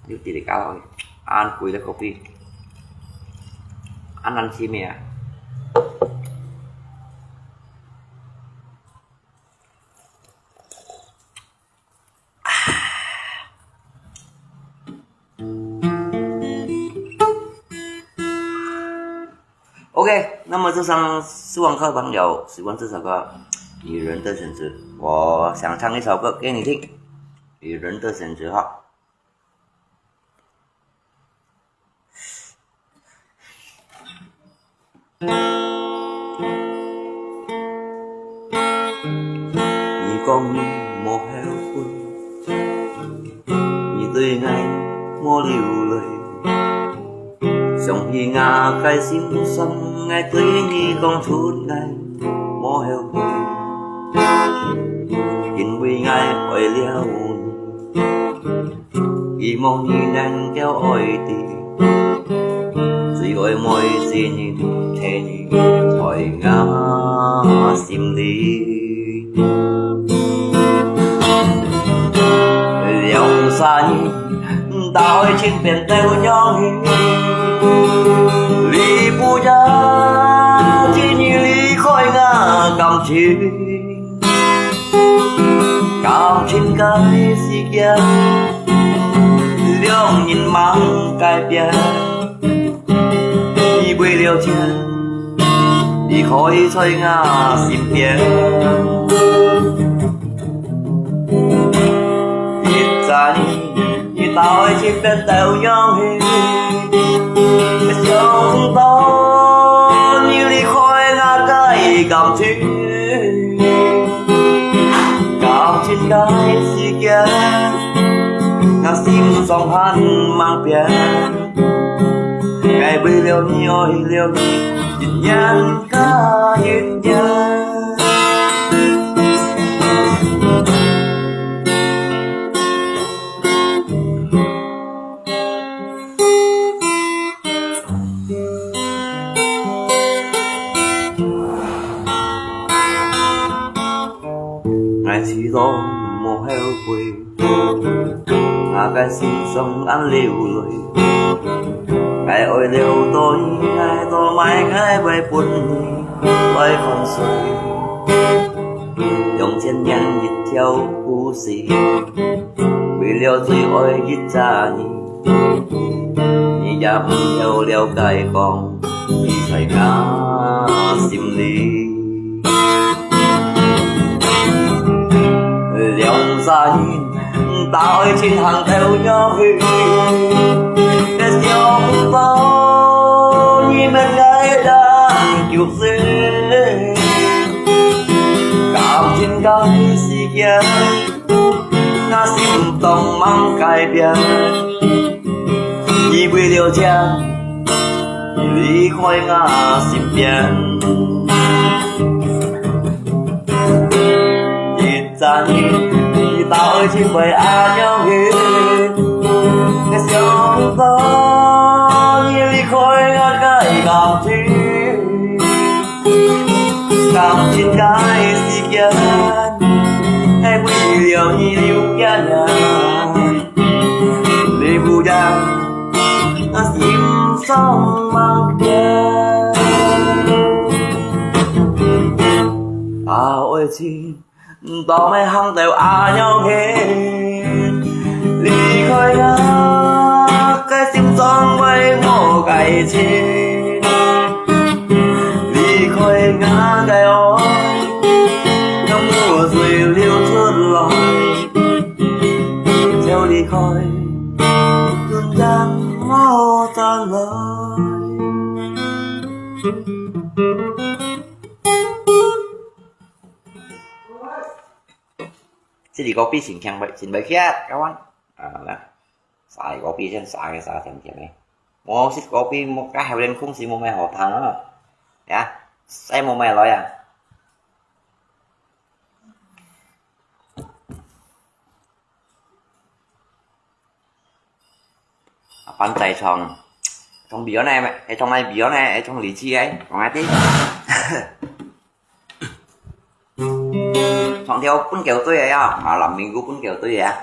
又直直搞落去，恁貴个咖啡，恁難尋个啊。OK，那麼這首希望各位朋友喜歡這首歌《女人的選擇》，我想唱一首歌給你聽，《女人的選擇》哈。你講你無後悔，你對𠊎無流淚。 想起𠊎个心酸，𠊎對你講出來無後悔，因為𠊎愛了你，希望你能夠愛知，最愛每一日，係你在𠊎心裡。 兩儕人打開心變到樣形，你不要輕易離開𠊎感情。感情个世界，兩人忙改變。 你為了錢，離開在𠊎身邊。你，你到底變到樣去？想到你離開𠊎个感情，感情个世界，𠊎心中還吂變。 𠊎為了你，愛了你，一年加一年。𠊎知道無後悔。 𠊎个心中恁流淚，𠊎愛留到你，𠊎到埋，𠊎會分你來看誰。兩千年一條故事，為了最愛一隻你，你也毋曉了解講，你在𠊎心裡。 兩儕人打愛情行到哪去？該想到你們愛得救世，感情个世界，那心中吂改變。 你為了這，你離開𠊎身邊。一隻人，你到底會恁樣去？𠊎想到你離開𠊎个感情，感情个世界，愛為了你流眼淚。 你不要，啊，心上mang變。啊，愛情，到尾行到恁樣去，離開啊，該心上會無該情。離開啊，該愛，那無水流出來。 就離開，永遠無轉來。這個比先強，先袂起啊，各位。啊，來，啥個比先啥個啥甜甜的。我食果比，我該口令空時無咩好聽啊。呀，使無咩來啊。 啊，番仔唱，唱Beyond个，係唱哪Beyond个，係唱李志个，講下知。唱條分狗追个啊，馬林明古分狗追个啊。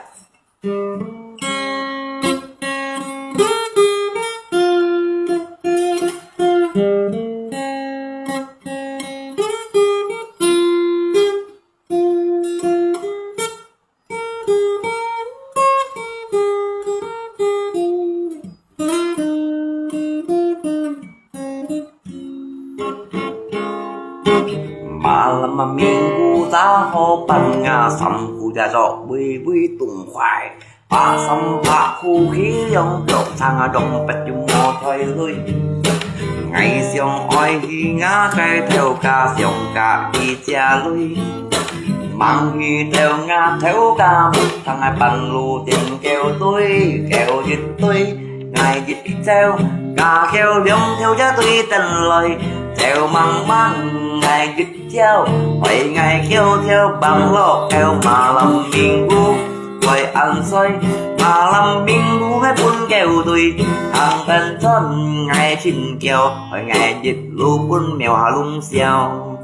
Malam minggu taho pan nga sam kuda sok bui bui tung kuai. Pak sam pak ku hi yong dok chang a dong pet yu mo thoi lui. Ngai siong oi hi nga kai theo ka siong ka i chia lui. Mang hi theo nga theo ka muk thang ai pan lu tien kêu tui, kêu yit tui, ngai yit theo, ka kêu liong theo ya tui ten loi, theo mang mang ngai yit theo, oi ngai kêu theo bang lo theo malam minggu, oi ăn soi, malam minggu ngai pun kêu tui, thang ten chon ngai chin kêu, oi ngai yit lu pun miao ha lung siao.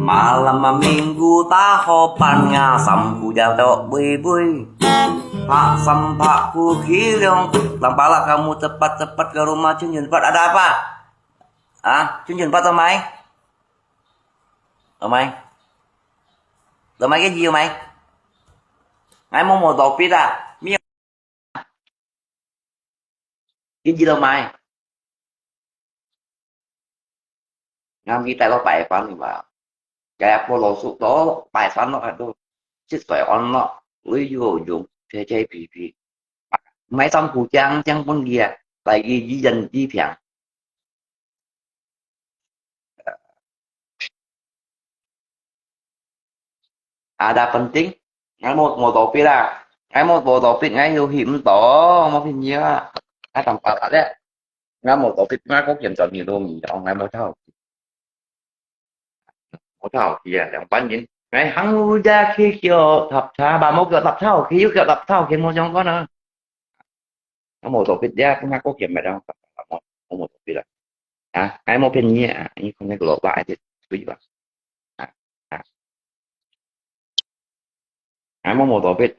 Malam minggu taho pan nga sam kuda tok bui bui. Pak sam pak ku hi liong. Lam pala kamu cepat-cepat ke rumah Cun Yun Pat. Ada apa? 啊，全全發到買，到買，到買个字有買。𠊎無無到別啊，沒有。个字到買。 𠊎去帶到擺盤嘛，該阿婆老叔到擺盤咯，都食水安咯，鐳又好用，切切皮皮，買衫褲靚靚分佢啊，帶佢醫院醫病。Ada penting，𠊎無無到別啦，𠊎無無到別，𠊎又去毋到，無朋友啊，𠊎當巴拉咧，𠊎無到別，𠊎個人就面都面哦，𠊎無透，無透去啊，兩班人，𠊎行路也去叫搭車，吧，無叫搭車，去又叫搭車，去無相干啊。 𠊎無到別呀，𠊎个人乜當，𠊎無到別啦。啊，𠊎無騙你啊，你看那個老爸還是對吧？啊，啊，𠊎無無到別，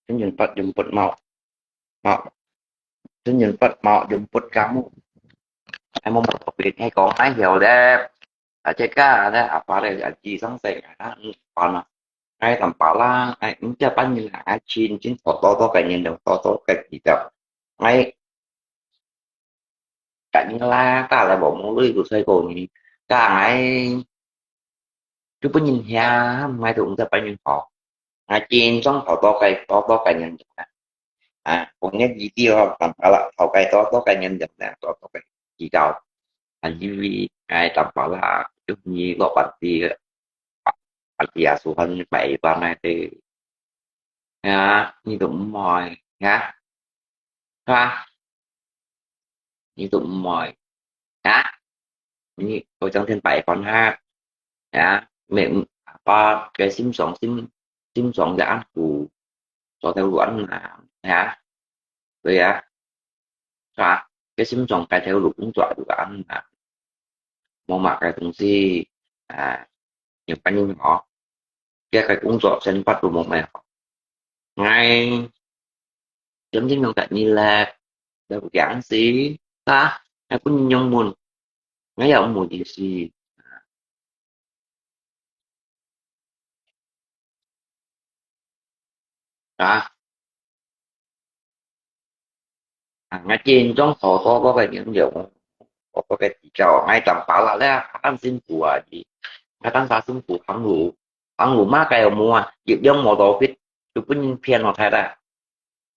真正不用不mau，mau，真正不mau用不kamu。𠊎無無到別，𠊎講𠊎曉咧，啊，這個咧，阿爸咧，啊，智商細啊，嗯，煩啊。 𠊎當巴拉，𠊎毋知半日啦，𠊎真真多多多个人，多多个比較。𠊎个人啦，打來無無鐳，都衰過你，打𠊎就分人嫌，𠊎都毋知半日好。𠊎真正多多个，多多个人，啊，講个一定哦，當巴拉，好个多多个人，多多个比較。啊，因為𠊎當巴拉，就你老闆的。 Pati asuhan ni Pak Ivan ai te. Ya, ni tu moi, ya. Ha? Ni tu moi. Ya? Ni ko chang ten Pak Ivan ha. Ya, me apa ke sim song sim sim song ya an ku. So te lu an na. Ya. 對啊，係啊，佢心中該條路工作就恁啊，無麼个東西啊，有反應吼，佢个工作生活都無麼好。𠊎真正用得你咧，就毋驚死，啊，𠊎本人用問，𠊎也無意思。 啊。啊，𠊎真正好多个人用，好多个比較，𠊎當巴拉咧，恁辛苦啊，你，𠊎當啥辛苦行路，行路嘛該有無啊，一輛摩托fit，就分人騙了忒啦。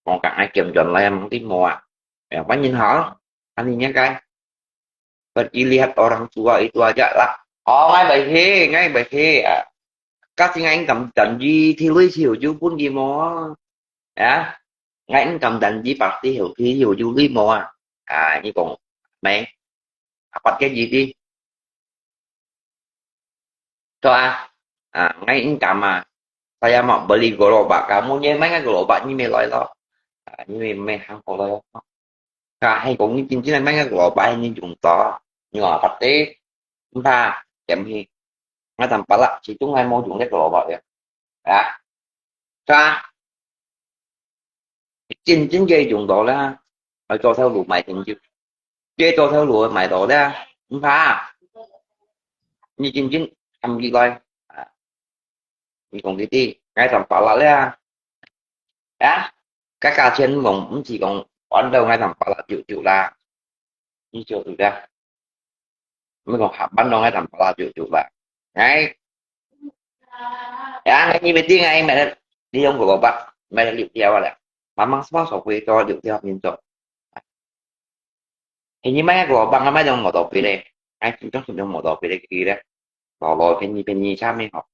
我講𠊎兼轉來啊，問題無啊，哎呀，問人好，恁樣應該。 Pag-ilihat orang tua itu aja lah. Oh, ngai bai he, ngai bai he. Ah. Kasi ngai engkam janji, thi lui thiu ju pun ki mo. Ya. Ngai engkam janji, pasti hiu thi hiu ju lui mo. Ah, ini kong mai. Apat ke ji ti. Cho a. Ah, ngai engkam a. Saya mau beli gerobak kamu, nyi mai ngai gerobak nyi mai loi lo. Ah, nyi mai hang ko loi lo. Ka hai kong ni jin jin mai ngai gerobak ni jung to. Nyo pati. Mpa, kem hi. Ngai tam pala, si tung ngai mo jung le gerobak ya. Ya. Ka. Jin jin ye jung to la. Ai cho theo lu mai jin jin. Ye cho theo lu mai to la. Mpa. Ni jin jin am ki loi. Ah. Ni kong ki ti, ngai tam pala le. Ya, cái價錢講，毋係講按照𠊎同巴拉就就啦，你就就啦，毋係講下班咯，𠊎同巴拉就就啦。哎，ya，你咪知𠊎買了，你用五百，買了六條啊了，慢慢刷手機做六條面做。 Hình như mấy cái của bạn nó mấy đồng một tổ phi đây. Ai cũng chắc không đồng một tổ phi đây kia đấy. Bỏ lỗi phi nhi phi nhi sao mới học.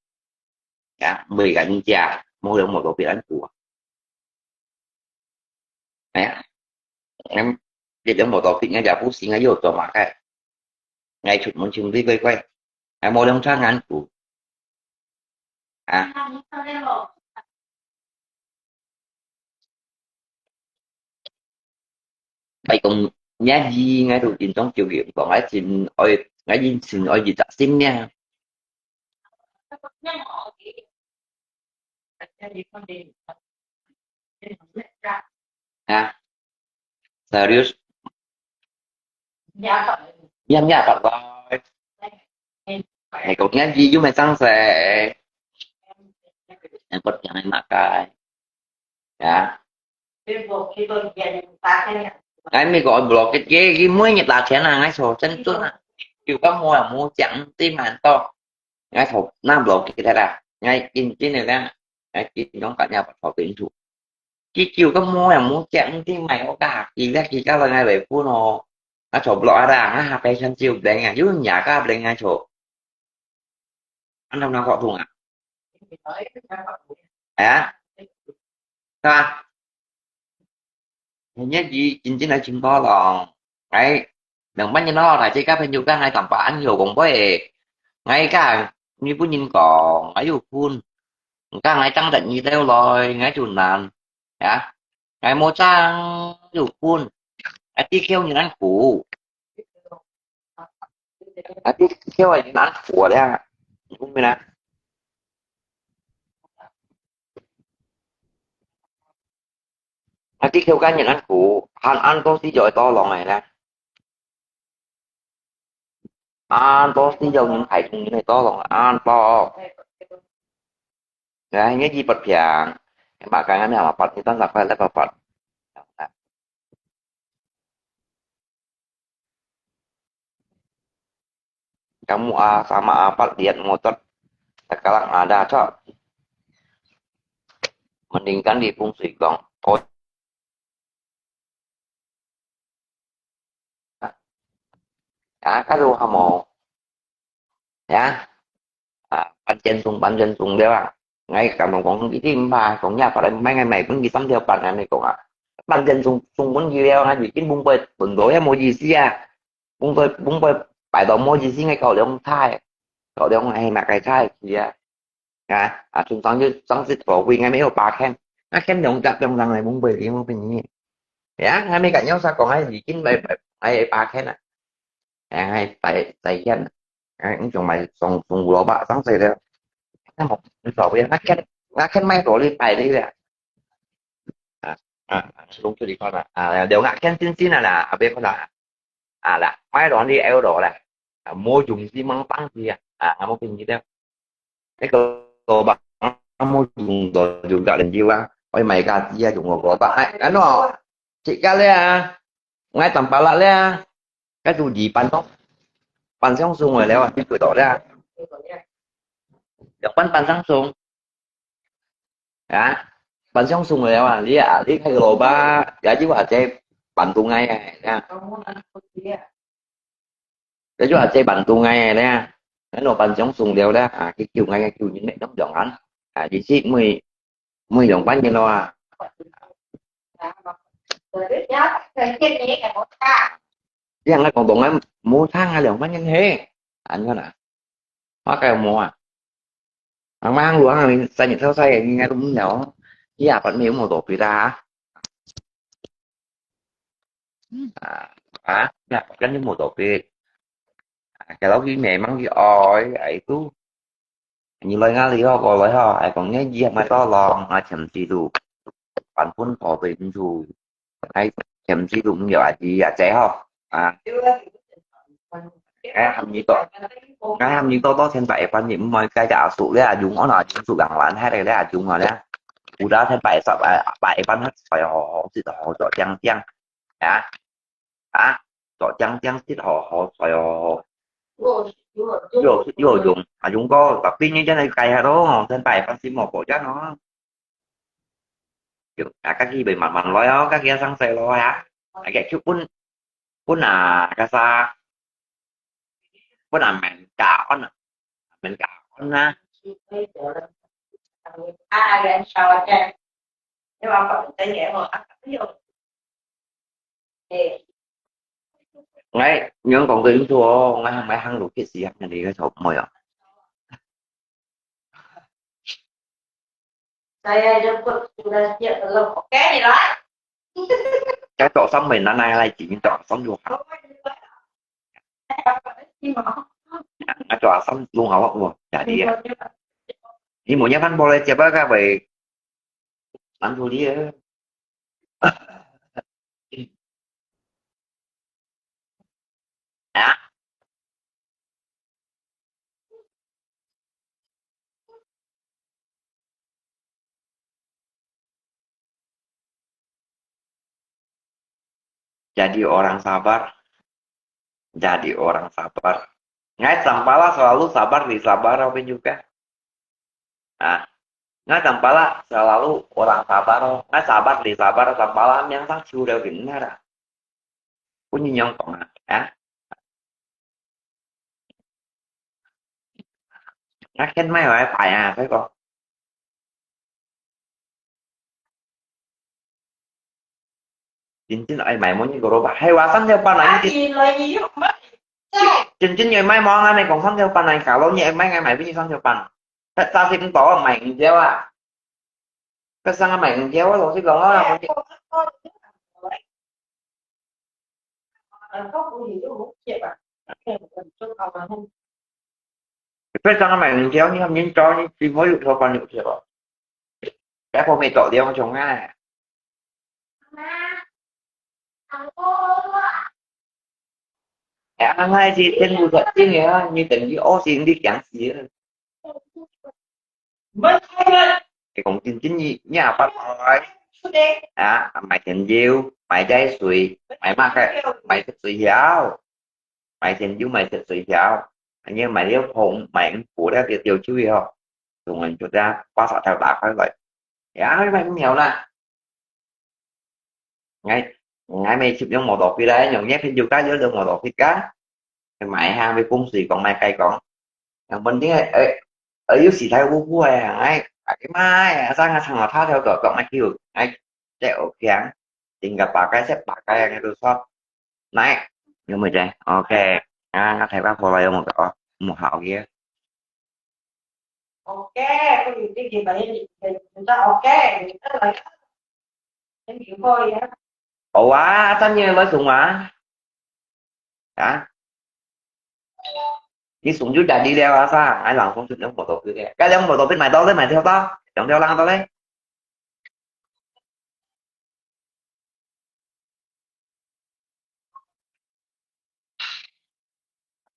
Ya, mười cái nhi chia, một đồng một tổ phi đánh của. Nè. Em, cái đồng một tổ phi ngay giờ phút sinh ngay vô cho mà cái. Ngay chụp muốn chụp đi quay quay. Ai một đồng sang ngắn của. À. Bai kong nia yi ngai tu jin tong kiu kiu kong ngai jin oi ngai jin jin oi yi tak sim nia. Ha. Serius. Siam ya bak lai. Hei, kau nyan ji yum mai sang se. Yang kau yang mai makai. Ya. Ai mi kau block it ye, ki mui ni ta chen na ngai so chen tu na. Kiu ka mo ya mo chang ti man to. Ngai so na block it ta. Ngai kin kin ni la. Ngai kin yong ka nya pa so tin tu. Ki kiu ka mo ya mo chang ti mai o ka ki la ki ka la ngai wei pu no. Ngai so block ara ngai ha pe chan chiu bleng ya. Yu nya ka bleng ngai so. Ăn đâu nào có thùng à? Hả? Sao à? Hình như gì chính chính là chính có lòng. Ấy, đừng bắt như nó là chỉ các bên dù các ngày tầm ba ăn nhiều cũng bơi. Ngay cả như bún nhìn có, ngay dù phun. Các ngày tăng tận như theo lòi, ngay chủ nàn. Hả? Ngày mua trang dù phun. Ấy, tí kêu như ăn cũ. Ati kiwa nán火了，你明白？Ati kiwa kan nán火，han an to si joy to long ai la. An to si joy nyin hai chung nyin to long an to. Ngai ngai ji pat piang. Em ba ka ngai mi ma pat ni tan sa kai la pa pat. Kamu a sama apat lihat ngotot. Sekarang ada cok. Mendingkan di feng shui kong. Oh. Ya, kalu hamo. Ya. À, ban chân sung, ban chân sung liao à. Ngay cả mà cũng cái gì mà cũng nhà phải mấy ngày mày cũng gì tâm theo bạn này cũng à. Ban chân sung, sung muốn gì liao à, gì cái bung bơi bẩn đồ em mua gì xí à. Bung bơi, bung bơi bài đó mua gì xí ngay cậu liao không thay. Cậu liao không hay mà cái thay gì à. À, à, chúng ta như, chúng ta có quy ngay mấy hộp bạc khen. Nó khen đồng chặt đồng rằng này bung bơi thì mua cái gì. Ya, ngay mấy cả nhau sao còn ai gì kín bài, bài, bài bạc khen à. À, hai bài, bài khen à. Ai, cũng trong bài song, song lúa bạc sáng sớm đấy. Nó một, nó bảo với nó khen, nó khen máy rồi đi bài đi đấy. À, à, đúng cái gì con à. À, đều ngã khen xin xin à là, à, biết con à. À, là máy rồi đi eo rồi là. À, mua dùng xi măng tăng gì à. À, mua cái gì đấy. Cái cơ, cơ bản mua dùng rồi dùng cả đến gì à. Ôi mày cả gì à, dùng của cơ bản. Ai, anh nó. Chị cả lẽ à. Ngay tầm ba lạ lẽ à. Cái dù gì bán tóc. Bán xong sung rồi lẽ à, chị cứ tỏ ra. Được bán, bán xong sung. Hả? Bán xong sung rồi à, lý à, lý khai lô ba, giá chứ à, chế bán tụ ngay à, nha. Giá chứ à, chế bán tụ ngay à, nha. Cái lô bán xong sung liao đó, à, cái kiểu ngay, cái kiểu như này, nó dọn ăn. À, chị xí mười, mười dọn bán như nó à. Yang là còn tụ ngay, mua thang à, dọn bán như thế. Anh nói nè. Hóa cái mua à. Ang mang luang ang sa ni thau sai ni na tum nyo. Ya pat mi mo to pi ta. À, à, ya pat kan ni mo to pi. À, cái lối cái mẹ mang cái oi, ai tu. Ni lối ngã li ho, có lối ho, ai còn nghe gì mà to lòng, ai chậm gì tu. Bạn phun có về tu. Ai chậm gì tu, nhiều ai gì, à, chế ho. À. Ai hâm ni to. Ai hâm ni to, to thiên tài, bạn ni, mọi cái đã sụt lẽ, à, dùng ôn hòa, dùng sụt gắng lắm, hai đây lẽ, à, dùng hòa lẽ. Cú đã thiên tài, sắp, à, bài, bạn hết, phải họ, họ, họ, họ, họ, chăng, chăng. Hả? Hả? Tỏ chăng chăng xít họ, họ, họ, họ. Yo, yo, dùng. À, dùng có, tập tin như thế này cài hả đó, sen bài phát sinh một bộ chắc nó. Kiểu, à, các ghi bề mặt mặn lối đó, các ghi sang xe lối hả? À, cái kiểu phun, phun à, cái xa. Phun à, mẹn cả con à. Mẹn cả con à. À, cái sao vậy? Ngai, ngai kong kei yu tuo, ngai hang mai hang lu kit si hang ni ngai chop moi ah. Saya jemput sudah siap belum? Oke, nilai. Cái trọ sắm mình nó nay lai chỉ trọ sắm du học. Nó trọ sắm du học luôn, chả đi. Đi mua nhá, ăn bò lai chia bớt các vậy. Ăn thôi đi. Hả? Jadi orang sabar. Jadi orang sabar. Ngai Champala selalu sabar di sabar apa juga. Ah, ngai Champala selalu orang sabar. Ngai sabar di sabar Champala yang sang chiu liao di nara. Pun nyong kong ah. Ah. Ngai ken mai wai pai ah, sai ko. Chính chính ai mai mo ni ko ro ba. Hai wa san theo pan ai. Chính chính ai mai mo ngai mai kong san theo pan ai ka lo ni ai mai ngai mai bi san theo pan. Sa sa sim to mai ngi theo ah. Ka sang mai ngi theo lo si lo ah. Cái sang mày mình kéo như không miếng chó như chỉ mới được thôi còn được thiệt rồi. Cái phong mày tỏ đi không chồng ngay. Em ăn hai gì tên bù thật chứ nhỉ, như tỉnh đi ô xin đi chẳng gì. Cái cũng tin tin nhỉ, nhà bắt rồi. À, mày tiền diêu, mày trái sủi, mày mắc cái, mày thích sủi hiao. Mày tiền diêu, mày thích sủi hiao. Anh như mày liêu phồng, mày cũng phủ ra tiêu tiêu chứ hiao. Tụi mình chút ra, bác sĩ thảo bác hơi vậy. Dạ, hơi mày không hiểu nè. Ngai, ngai mày chụp những màu đỏ phi đấy, những nhé phim chụp cá dưới đường màu đỏ phi cá. Mày hàng với công sĩ còn mày cay còn. Yang penting, eh, eh, yuk si thai wu wu eh, ai, ai mai, asal nggak sama thao theo dõi cộng mai kêu, ai, chạy ổ kiang, tinggal pakai, sẽ pakai yang itu shop. Naik, yuk mai chạy, ok. Ah, nggak thai bác phô lai yuk mau kau, mau hảo kia. Ok, có gì cái gì mà chúng ta ok, chúng ta là cái gì thôi á. Ủa, tao như mới xuống mà. Hả? Đi xuống dưới đại đi leo á sao? Ai lòng không xuống nước một tổ cứ thế. Cái leo một tổ biết mày đâu đấy, mày theo tao. Đừng theo lăng tao đấy.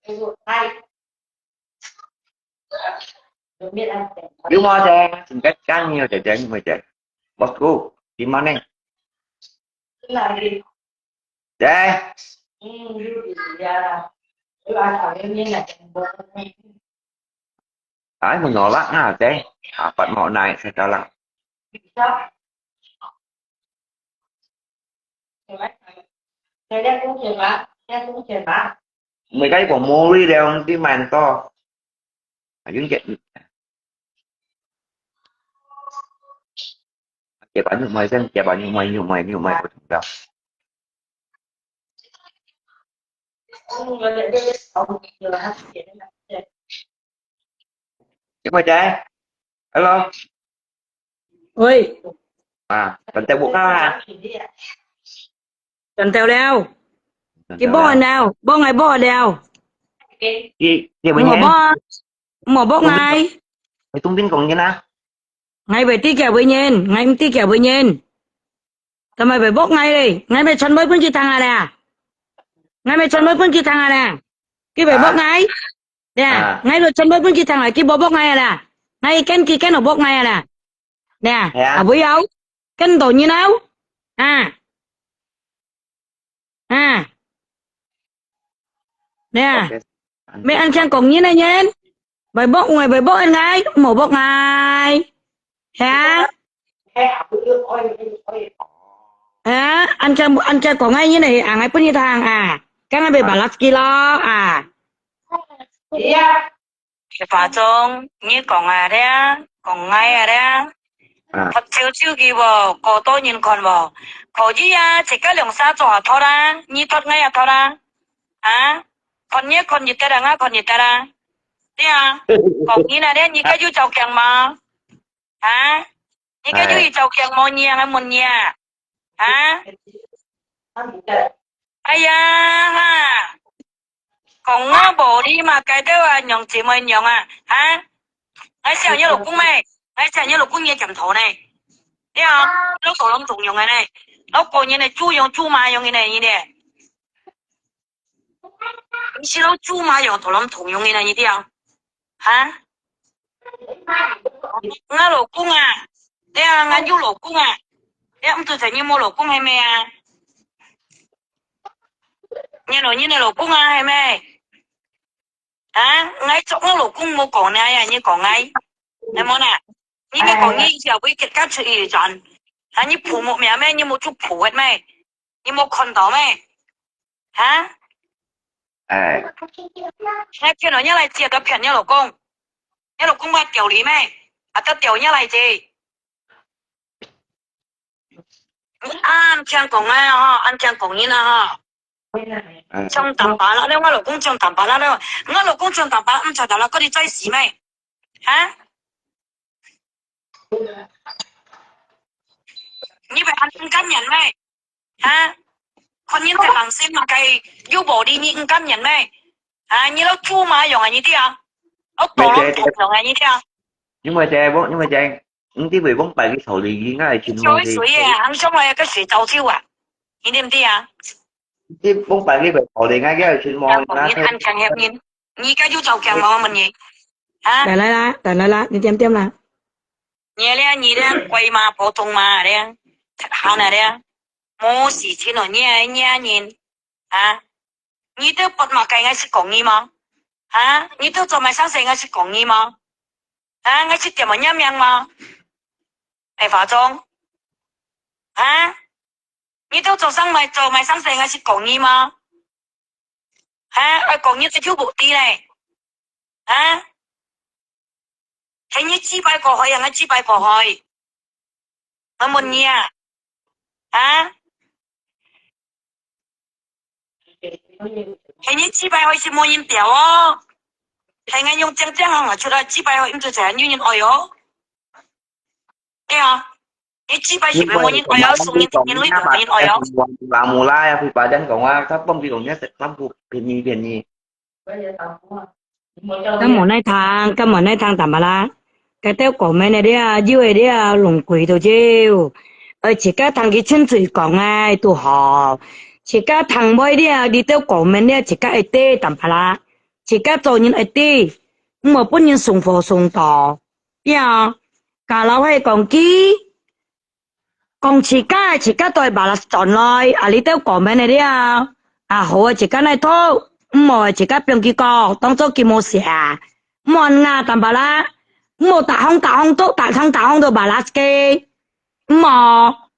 Yuk mai chạy, chính cái căng nhiều chạy chạy, yuk mai chạy. Bosku, di mana? Deh. Ai, menolak ngah, deh. Apa mau naik sekarang? Mười cái của mua đi đeo đi màn to. Ayun, kaya, kaya pa yung may, kaya pa yung may, yung may, yung may, yung may. Yung may, hello. Ôi. À, bạn tao buộc ha. Bạn tao đeo. Bạn tao đeo. Cái bó đeo, bó ngày bó đeo. Cái, cái bánh. Mỏ bó, mỏ bó ngày. Mày tung tin còn như nào? Ngày về tí kẹo với nhìn, ngày tí kẹo với nhìn. Tao mày phải bốc ngay đi, ngày mày chọn với Phương Chi Thăng à nè. Ngày mày chọn với Phương Chi Thăng à nè. Cái phải bốc ngay. Nè, ngày rồi chọn với Phương Chi Thăng à, cái bốc bốc ngay à nè. Ngày kén cái kén nó bốc ngay à nè. Nè, à với áo. Kén tổ như nào? À. À. Nè. Mày ăn chang cổng như này nhé. Bài bốc ngoài, bài bốc ăn ngay, mổ bốc ngay. Hả? Hả? Ăn chang, ăn chang cổng ngay như này, à, ngay bún như thang à. Cái này bị bảo lắc kilo à. Iya. Pha Trung, nyi kong a ria, kong ngai a ria. Thot chiu chiu ki bo, ko to nyin kon bo. Ko yi a, chik ka liong sa chua thot a, nyi thot ngai a thot a. Ha? Kon nyi kon yi ta ra nga kon yi ta ra. Tia, kong nyi na ria nyi ka yu chau kiang ma. Ha? Nyi ka yu yi chau kiang mo nyi a ngai mun nyi a. Ha? Ai ya ha. Kong nga bo li ma kai teo a nyong chi mo nyong a. Ha? Ngai sia nyi lo kung mai. Ngai sia nyi lo kung nyi kiam tho ne. Tia, lo ko lom chung yong ne. Lo ko nyi ne chu yong chu ma yong ne nyi ne. Nyi si lo chu ma yong tho lom thong yong ne nyi tia. Ha? Nga lo kung a. Tia, nga yu lo kung a. Tia, mtu sa nyi mo lo kung he me a. 你老，你个老公啊，係咩？啊，𠊎做𠊎老公無講你啊，你講𠊎，係無啦？你莫講你以後會結婚出去轉，啊，你父母命咩？你無做父个咩？你無看到咩？啊？哎。你騙了，你來借个騙你老公，你老公會丟你咩？啊，就丟你來借。 你恁聽講啊吼，恁聽講人啊吼。像淡白啦，你我老公像淡白啦，你我老公像淡白，毋曉得啦，佢哋再死咩？哈？你會恁毋甘願咩？哈？看人在人生嘛，該又無理，你毋甘願咩？啊，你老豬嘛用啊，你知啊？我多人同用啊，你知啊？因為這，因為這。 你知會往擺去草地，應該係全忘記。水水啊，行上來个水糟球啊，你知毋知啊？你往擺去會草地，應該係全忘記。你恁強協人，你該就走強嘛，我問你，啊？來來啦，來來啦，你點點啦。你咧，你咧，乖嘛，普通嘛咧，好了咧，無事情咯，你你人，啊？你都不嘛該，𠊎識講你嗎？啊？你都做麼生事，𠊎識講你嗎？ 啊，𠊎識點麼人名嗎？愛化妝？啊？你都做生麼，做麼生事，𠊎識講你嗎？啊？愛講你這就無知咧。啊？係你擊敗過去，𠊎擊敗過去。𠊎問你啊，啊？ 係你擊敗開始無人表哦。係𠊎用正正行行出來，擊敗開毋就成有人愛哦。對啊，你擊敗係無人愛哦，送人情人類都無人愛哦。Mula-mula ya, Pi Padan講啊，佢幫佢講，你食三步便宜便宜。 該無奈聽，該無奈聽淡薄啦。該兜comment个了，有个了，攏歸到走。愛自家聽佢親嘴講个都好。自家聽會了，你兜comment了，自家愛知淡薄啦。自家做人愛知，毋好分人送火送到。對啊，假老係講佢， 講自家，自家對balas轉來，啊，你兜comment个了。啊，好个自家來讀，毋好个自家放佢過，當做佢無寫。毋好啊，淡薄啦。毋好逐項逐項都，逐項逐項都balas个。毋好。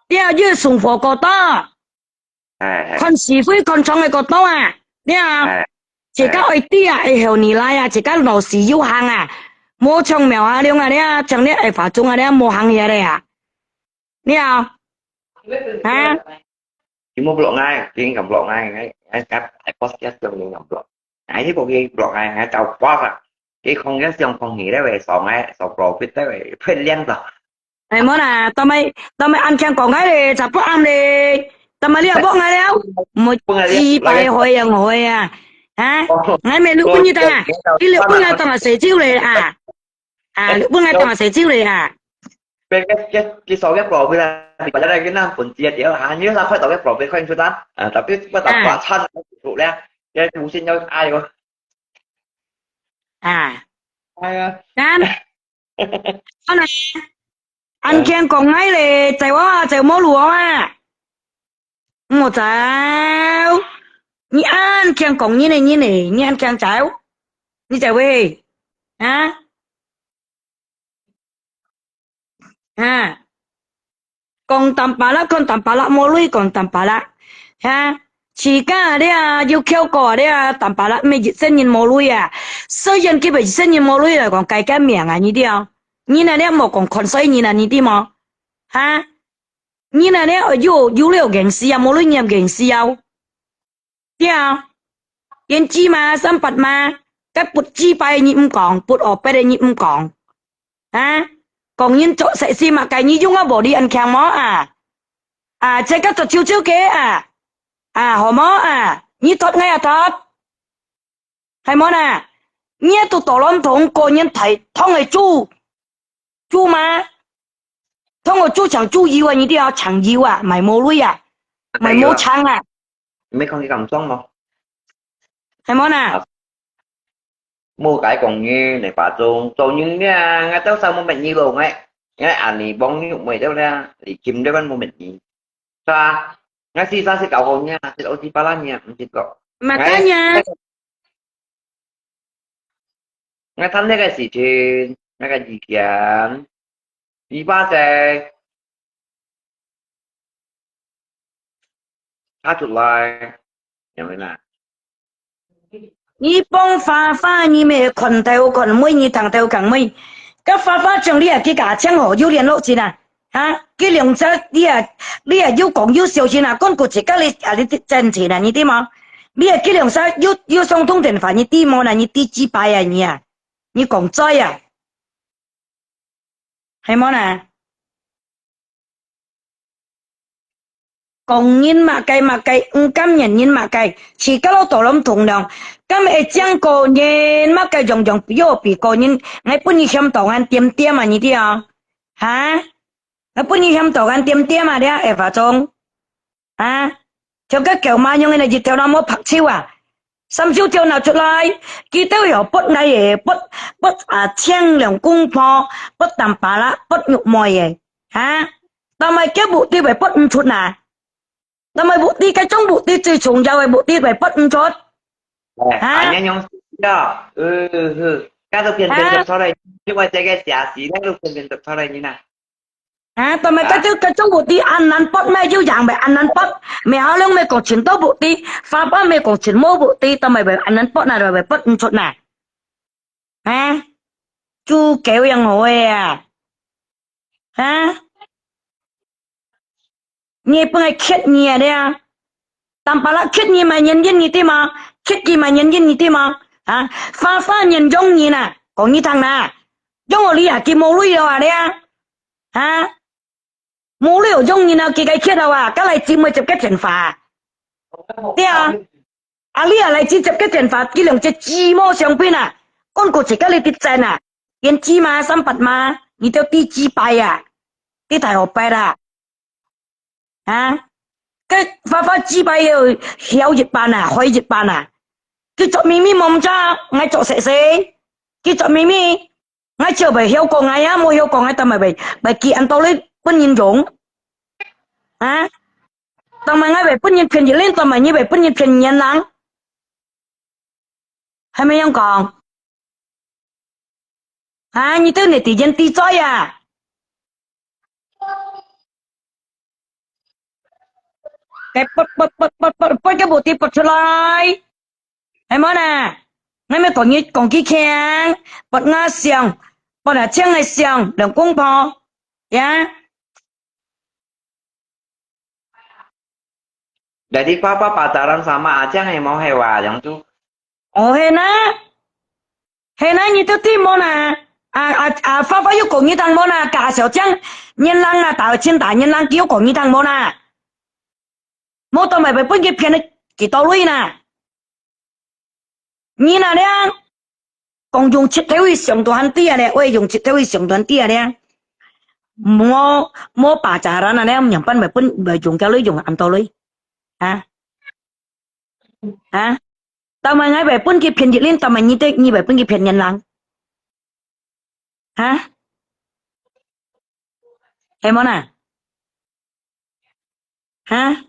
了，越送火過到。 哎，哎。看是非看重个角度啊，你啊，哎，自家愛知啊，哎。愛曉得來啊，自家老死有行啊，無像苗啊，龍啊，你啊，像你愛發中啊，你啊，無行遐个啊，你啊，啊？佢無block𠊎，佢應該block𠊎，𠊎，𠊎，𠊎，哎，post佢，佢應該block。哎，你無佢block𠊎，𠊎就block啊。佢講佢想講你咧，會爽哎，爽profit咧，會騙人咯。 哎，無啦，到尾，到尾恁強講𠊎咧，十八暗咧，到尾你又block𠊎了，毋好自敗害啊，害啊，啊？𠊎毋係六分一檔啊，你六分一檔啊，洗手咧啊，啊，六分一檔啊，洗手咧啊。別个，別个，佢掃个profit啦，你把那個那本子啊，掉啊，你那塊到个profit看出來，啊，tapi不打八千，不了，也無信要愛哦。啊。哎呀。啊？ 好啦，恁強講𠊎咧，走啊，走無路啊，毋好走。你恁強講你咧，你咧，你恁強走，你走喂，啊？啊？ 講淡白啦，講淡白啦，無鐳講淡白啦，哈？自家這有口過這淡白啦，毋係一世人無鐳啊。雖然佢係一世人無鐳來講，改改名啊，你知哦？你那這莫講看衰人啊，你知無？哈？你那這有，有了硬死啊，無鐳你硬死啊。 對啊，胭脂嘛，三八嘛，該不自敗你毋講，不惡白个你毋講，啊？講人做事情嘛，該你用啊無你恁強無啊？啊，這个做舅舅个啊，啊，好無啊？你托𠊎也托，係無啦？你都多倫同個人大通个豬，豬嘛？ 通過豬場豬油啊，你都要搶油啊，買無鐳啊，買無搶啊。毋係講佢咁爽無？係無啦？啊，無解講你，你把中，做人呢，𠊎兜儕無乜意咯，𠊎，𠊎阿你幫你妹兜咧，你金兜番無乜意，係吧？ 𠊎四三十九號呢，係奧斯巴拉呢，毋識講。Makanya，𠊎，𠊎談這個事情，那個意見，你把在，他出來，有沒有啦？你幫花花，你乜看頭看尾，你聽頭聽尾。該花花將你啊，佢家長吼，有聯絡先啊？哈？佢兩隻，你啊，你啊，有講有笑先啊？講過去，該你啊，你賺錢啊，你知無？你啊，佢兩隻有，有相通電話，你知無啦？你知幾擺啊，你啊？你講嘴啊？ 係無呢？講人麼个麼个，毋甘願人麼个，自家老多人同樣，敢會將個人麼个樣樣比較比個人，𠊎分你嫌到恁點點啊，你知啊？哈？𠊎分你嫌到恁點點啊，你啊，會發中？ 啊，像該狗嫲樣个日頭那麼白手啊，三手條拿出來，佢兜有撥𠊎个，撥，撥啊，青龍公婆，撥淡巴拉，撥玉妹个，哈？但係該目的會撥毋出啊？但係目的，該種目的最重要个目的會撥毋出？哎，啊？恁樣樣事啊，呃，呃，該都偏偏讀出來，啊？因為這個寫詩，該都偏偏讀出來，你呢？ 啊，但係該種，該種有知恁難拔咩？有樣會恁難拔，咩好量咩講全都無知，花花咩講全無無知，但係會恁難拔啊，會拔毋出啊。啊，豬狗樣好个啊。啊，你本來缺你啊，你啊。 Tampalak khit nyi mai nyen yin nyi ti ma, khit ki mai nyen yin nyi ti ma. Ha, fa fa nyen yong nyi na, kong nyi thang na. Yong oli ha, ki mo lui lo ha dia. Ha? Mo lui yong nyi na, ki kai khit lo ha, ka lai chi mo chep ka chen fa. Dia. Ali ha lai chi chep ka chen fa, ki long che chi mo siang pin na. Kon ko che ka li ti chen na. Yen chi ma, sampat ma, nyi teo ti chi pai ya. Ti thai ho pai la. Ha? Ke fa fa chi pai yo, hiao yit pan a, hoi yit pan a. Ki chok mi mi mom cha, ngai chok se se. Ki chok mi mi, ngai chiu bai hiao ko ngai ya, mo hiao ko ngai ta mai bai, bai ki an to le pun yin yong. Ha? Ta mai ngai bai pun yin phen yit len, ta mai nyi bai pun yin phen nyen lang. Hai mai yang kong. Ha, nyi teo ne ti yen ti choi ya. Ke pot, pot, pot, pot, pot, pot ke bu ti pot chu lai. Hai mo na. Ngai me kong nyi, kong ki kiang. Pot nga siang. Pot a chiang ngai siang. Leng kong po. Ya. Jadi papa pacaran sama Aceh hai mo hai wa yang tu. Oh, hai na. Hai na nyi tu ti mo na. A, a, a, papa yu kong nyi tang mo na, ka siao chiang, nyen lang na, ta chin ta nyen lang kiu kong nyi tang mo na. Mo to mai bai pun ki pian ki to lui na. Nyi na liang. Kong yong chit thêu i siang tuan ti a liang, oi yong chit thêu i siang tuan ti a liang. Mo, mo pacaran a liang, nyang pan bai pun, bai yong kia lui yong an to lui. Ha? Ha? Ta mai ngai bai pun ki pian yit lin, ta mai nyi te, nyi bai pun ki pian nyen lang. Ha? Hai mo na? Ha?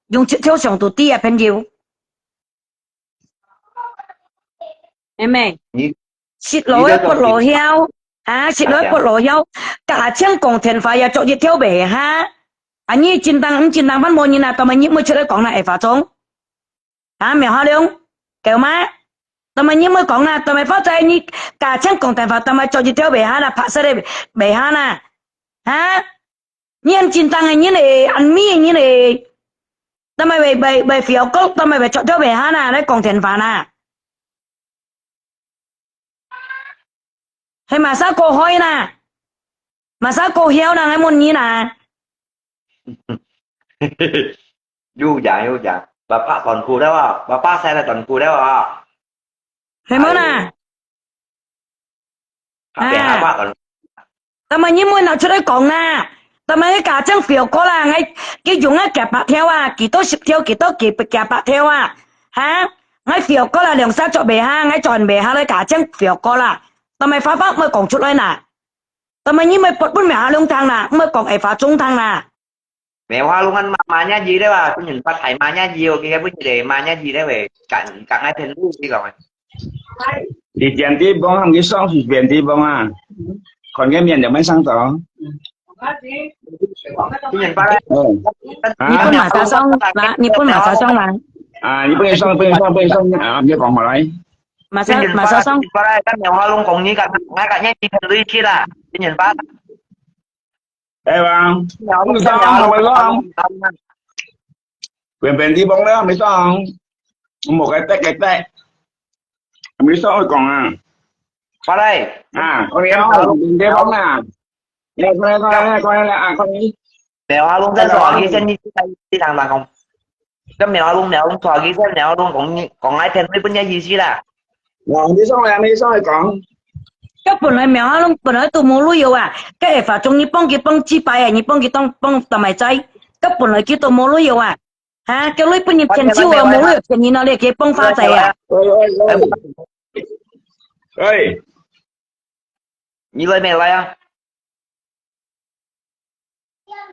Yong chit thêu siang tu ti a, 朋友. Hai mai. Nyi, sit lo e pot lo hiao. Ha, sit lo e pot lo hiao. Ka chiang kong tien fa ya chok yit thêu bai ha. A nyi chin tang, chin tang pan mo nyi na, ta mai nyi mo chit lo kong na e fa chong. Ha, miao ha liong. Kêu ma. Ta mai nyi mo kong na, ta mai fa chai nyi, ka chiang kong tien fa, ta mai chok yit thêu bai ha na, pa sa le bai ha na. Ha? Nyi an chin tang e nyi le, an mi nyi le. Ta mai bai, bai, bai phiao kok, ta mai bai chok thêu bai ha na, le kong tien fa na. Hai ma sa ko hoi na. Ma sa ko hiao na, ngai mo nyi na. Yu ya, yu ya. Ba pa ton ku da wa, ba pa sai la ton ku da wa. Hai mo na. Ai. Ha, bai ha pa ton. Ta mai nyi mo na chu le kong na. Ta mai ngai ka chiang phiao ko la, ngai ki yong ngai kia pa thêu a, ki to sip thêu, ki to ki kia pa thêu a. Ha? Ngai phiao ko la, liang sa chok bai ha, ngai chon bai ha le ka chiang phiao ko la. Ta mai fa fa mo kong chu lai na. Ta mai nyi mo pot pun bai ha long thang na, mo kong e fa chung thang na. 梅花鹿恁嘛，嘛，人家知了啊，分人發财嘛，人家知，OK，分人嘛，人家知了喂，敢，敢爱骗路，你讲啊。你点地方，你上去点地方啊，看个面就没上到。分人发财。嗯。啊？日本馬車上嗎？日本馬車上嗎？啊，你不能上，不能上，不能上啊！你讲好来。馬車，馬車上。发财，梅花鹿讲你敢，我敢，你骗路去啦，分人发财。 哎呀，梅花鹿，梅花鹿，梅花鹿，边边地方了，没上，我个带个带，没上会讲啊。发财。啊，我要边地方啊。来，过来，过来，过来啊，快点。梅花鹿在说，你先，你先，你先讲。这梅花鹿，梅花鹿说，你先，梅花鹿讲，讲爱骗路，分人意思啦。啊，你上来，你上来讲。 該本來苗下龍本來都無旅遊啊，該會發中你幫佢幫幾擺啊，你幫佢當幫當埋仔，該本來佢都無旅遊啊，哈，該你本人騙手啊，無旅遊騙人啊，你還幫花仔啊？喂，喂，喂。喂。你來沒來啊？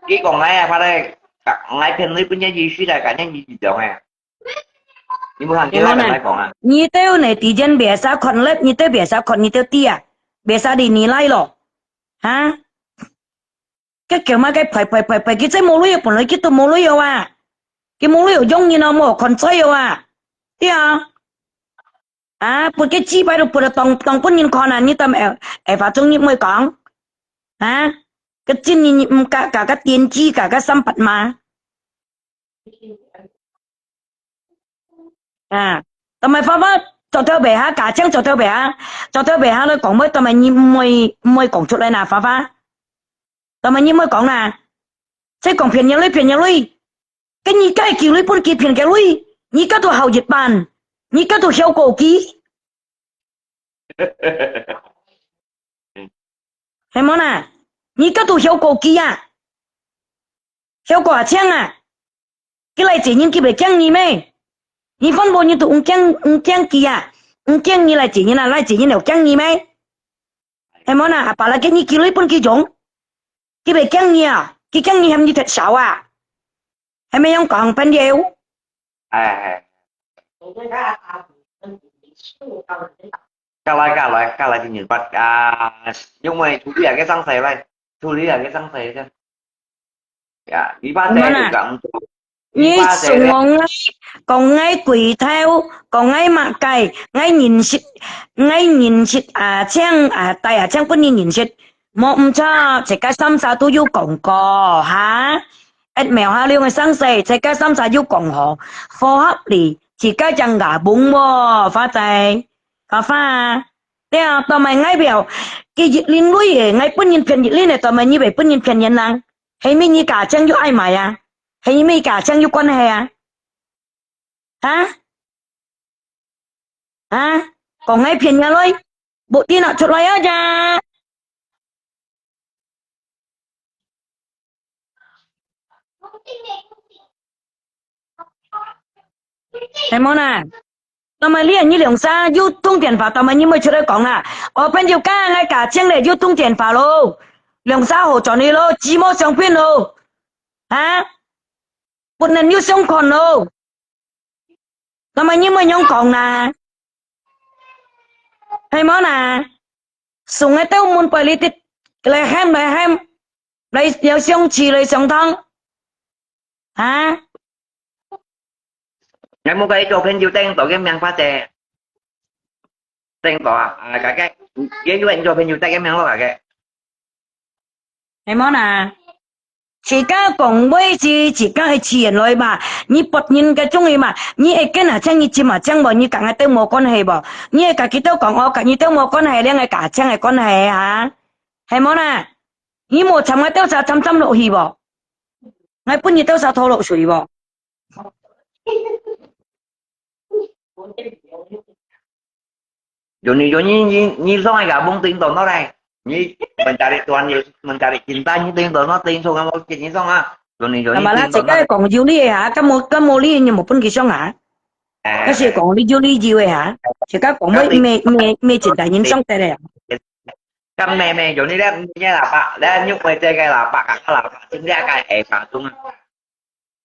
佢講𠊎啊，怕咧，𠊎騙你分人意思啦，感覺你是這樣啊。你無看佢來跟𠊎講啊？你兜呢，之前別儕看咧，你兜別儕看，你兜知啊，別儕理你來咯，哈？該叫麼个排排排排，佢真無旅遊，本來佢都無旅遊啊，佢無旅遊用人哦，無看在哦啊，對啊。 啊，分个幾擺都分到當當分人看啊，你當會會發中你毋會講？啊，該真人毋加加个電視加个三八嘛？啊，當埋花花做頭尾下，家長做頭尾下，做頭尾下來講，尾當埋你毋會毋會講出來呐，花花。 做麼你毋會講啦？再講騙人類，騙人類，該你該救你分佢騙个類，你該都好一半，你該都曉過佢，係無啦？你該都曉過佢啊？曉過阿青啊？ 佢來接人，佢會驚你咩？你反無人都毋驚毋驚佢啊？毋驚你來接人啊，來接人有驚你咩？係無啦？阿爸來接你，佢來分佢用，佢會驚你啊？佢驚你喊你忒少啊？係無樣講朋友？哎，哎。 加來，加來，加來，今日八啊，因為處理下个生死來，處理下个生死先。呀，你把這个講做，你把這个送我，講𠊎鬼頭，講𠊎麼个，𠊎認識，𠊎認識啊，請啊，大啊，請分你認識，無毋著，自家三儕都有講過哈。一秒下兩个生死，自家三儕有講好，好合理，自家正牙崩無，花仔。 花花，對啊，當埋𠊎表，佢一輪鐳个，𠊎分人騙一輪个，當埋你會分人騙人啊？係毋係你家長有愛買啊？係毋係家長有關係啊？哈？哈？講𠊎騙人來，目的拿出來啊呀！ 係無啦？當埋你你兩儕有通電話，當埋你毋會出來講啦。哦，朋友講𠊎家長咧有通電話咯，兩儕好轉去咯，姊妹相片咯，哈？不能有相看咯。 該麼你會仰講啦？係無啦？送个兜門背裡的，來喊，來喊，來，要相處，來相通。哈？你莫該做朋友，等到个名發的。等到啊，啊，該个，也有人做朋友，帶个名咯，該个。 係無啦？自家講話係自家个自然來嘛，你別人个中意嘛，你會跟啊，像你接嘛，像無，你同𠊎兜無關係無？你會同佢兜講，哦，同你兜無關係，兩个家長个關係啊，係無啦？你無參𠊎兜儕參參落去無？𠊎分你兜儕拖落水無？ 有你，有你，你，你上个家門對到哪來？你mencari Tuhan Yesus, mencari cinta，你對到哪？對上个，我跟你講啊，有你，有你，那麼啦，對到哪來？自家講有理个哈，該無，該無理，你無分佢上啊？哎。該係講你有理有个哈，自家講，哎，對。無，無，無，無真大人上得个啊。 該妹妹，有你咧，你个喇叭，咧，你會這个喇叭，該个喇叭，真正該會發中啊。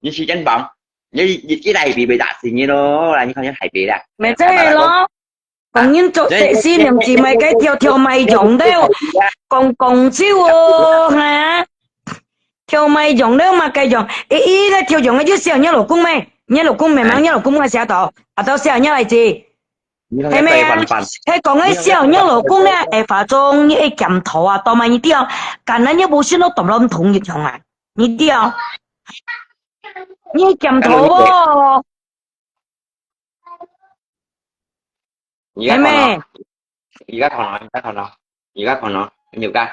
你是肩膀，你一一来比比打死你咯，来你看你海北啦，咪真係咯。講人做食屎，你毋知買該條條賣羊兜，講講笑哦，哈！條賣羊兜嘛該羊，誒誒，該條羊个就笑你老公咩？你老公咩嘛？你老公个寫到，啊到笑你來知。你看係咩啊？你翻翻，係講个笑，你老公呢？誒，化妝，你愛檢討啊，到嘛你知哦，敢若你無信到獨卵同一樣啊，你知哦？你愛檢討哦。你看係咩咯？？你看咯？你看咯？你看咯？你有看？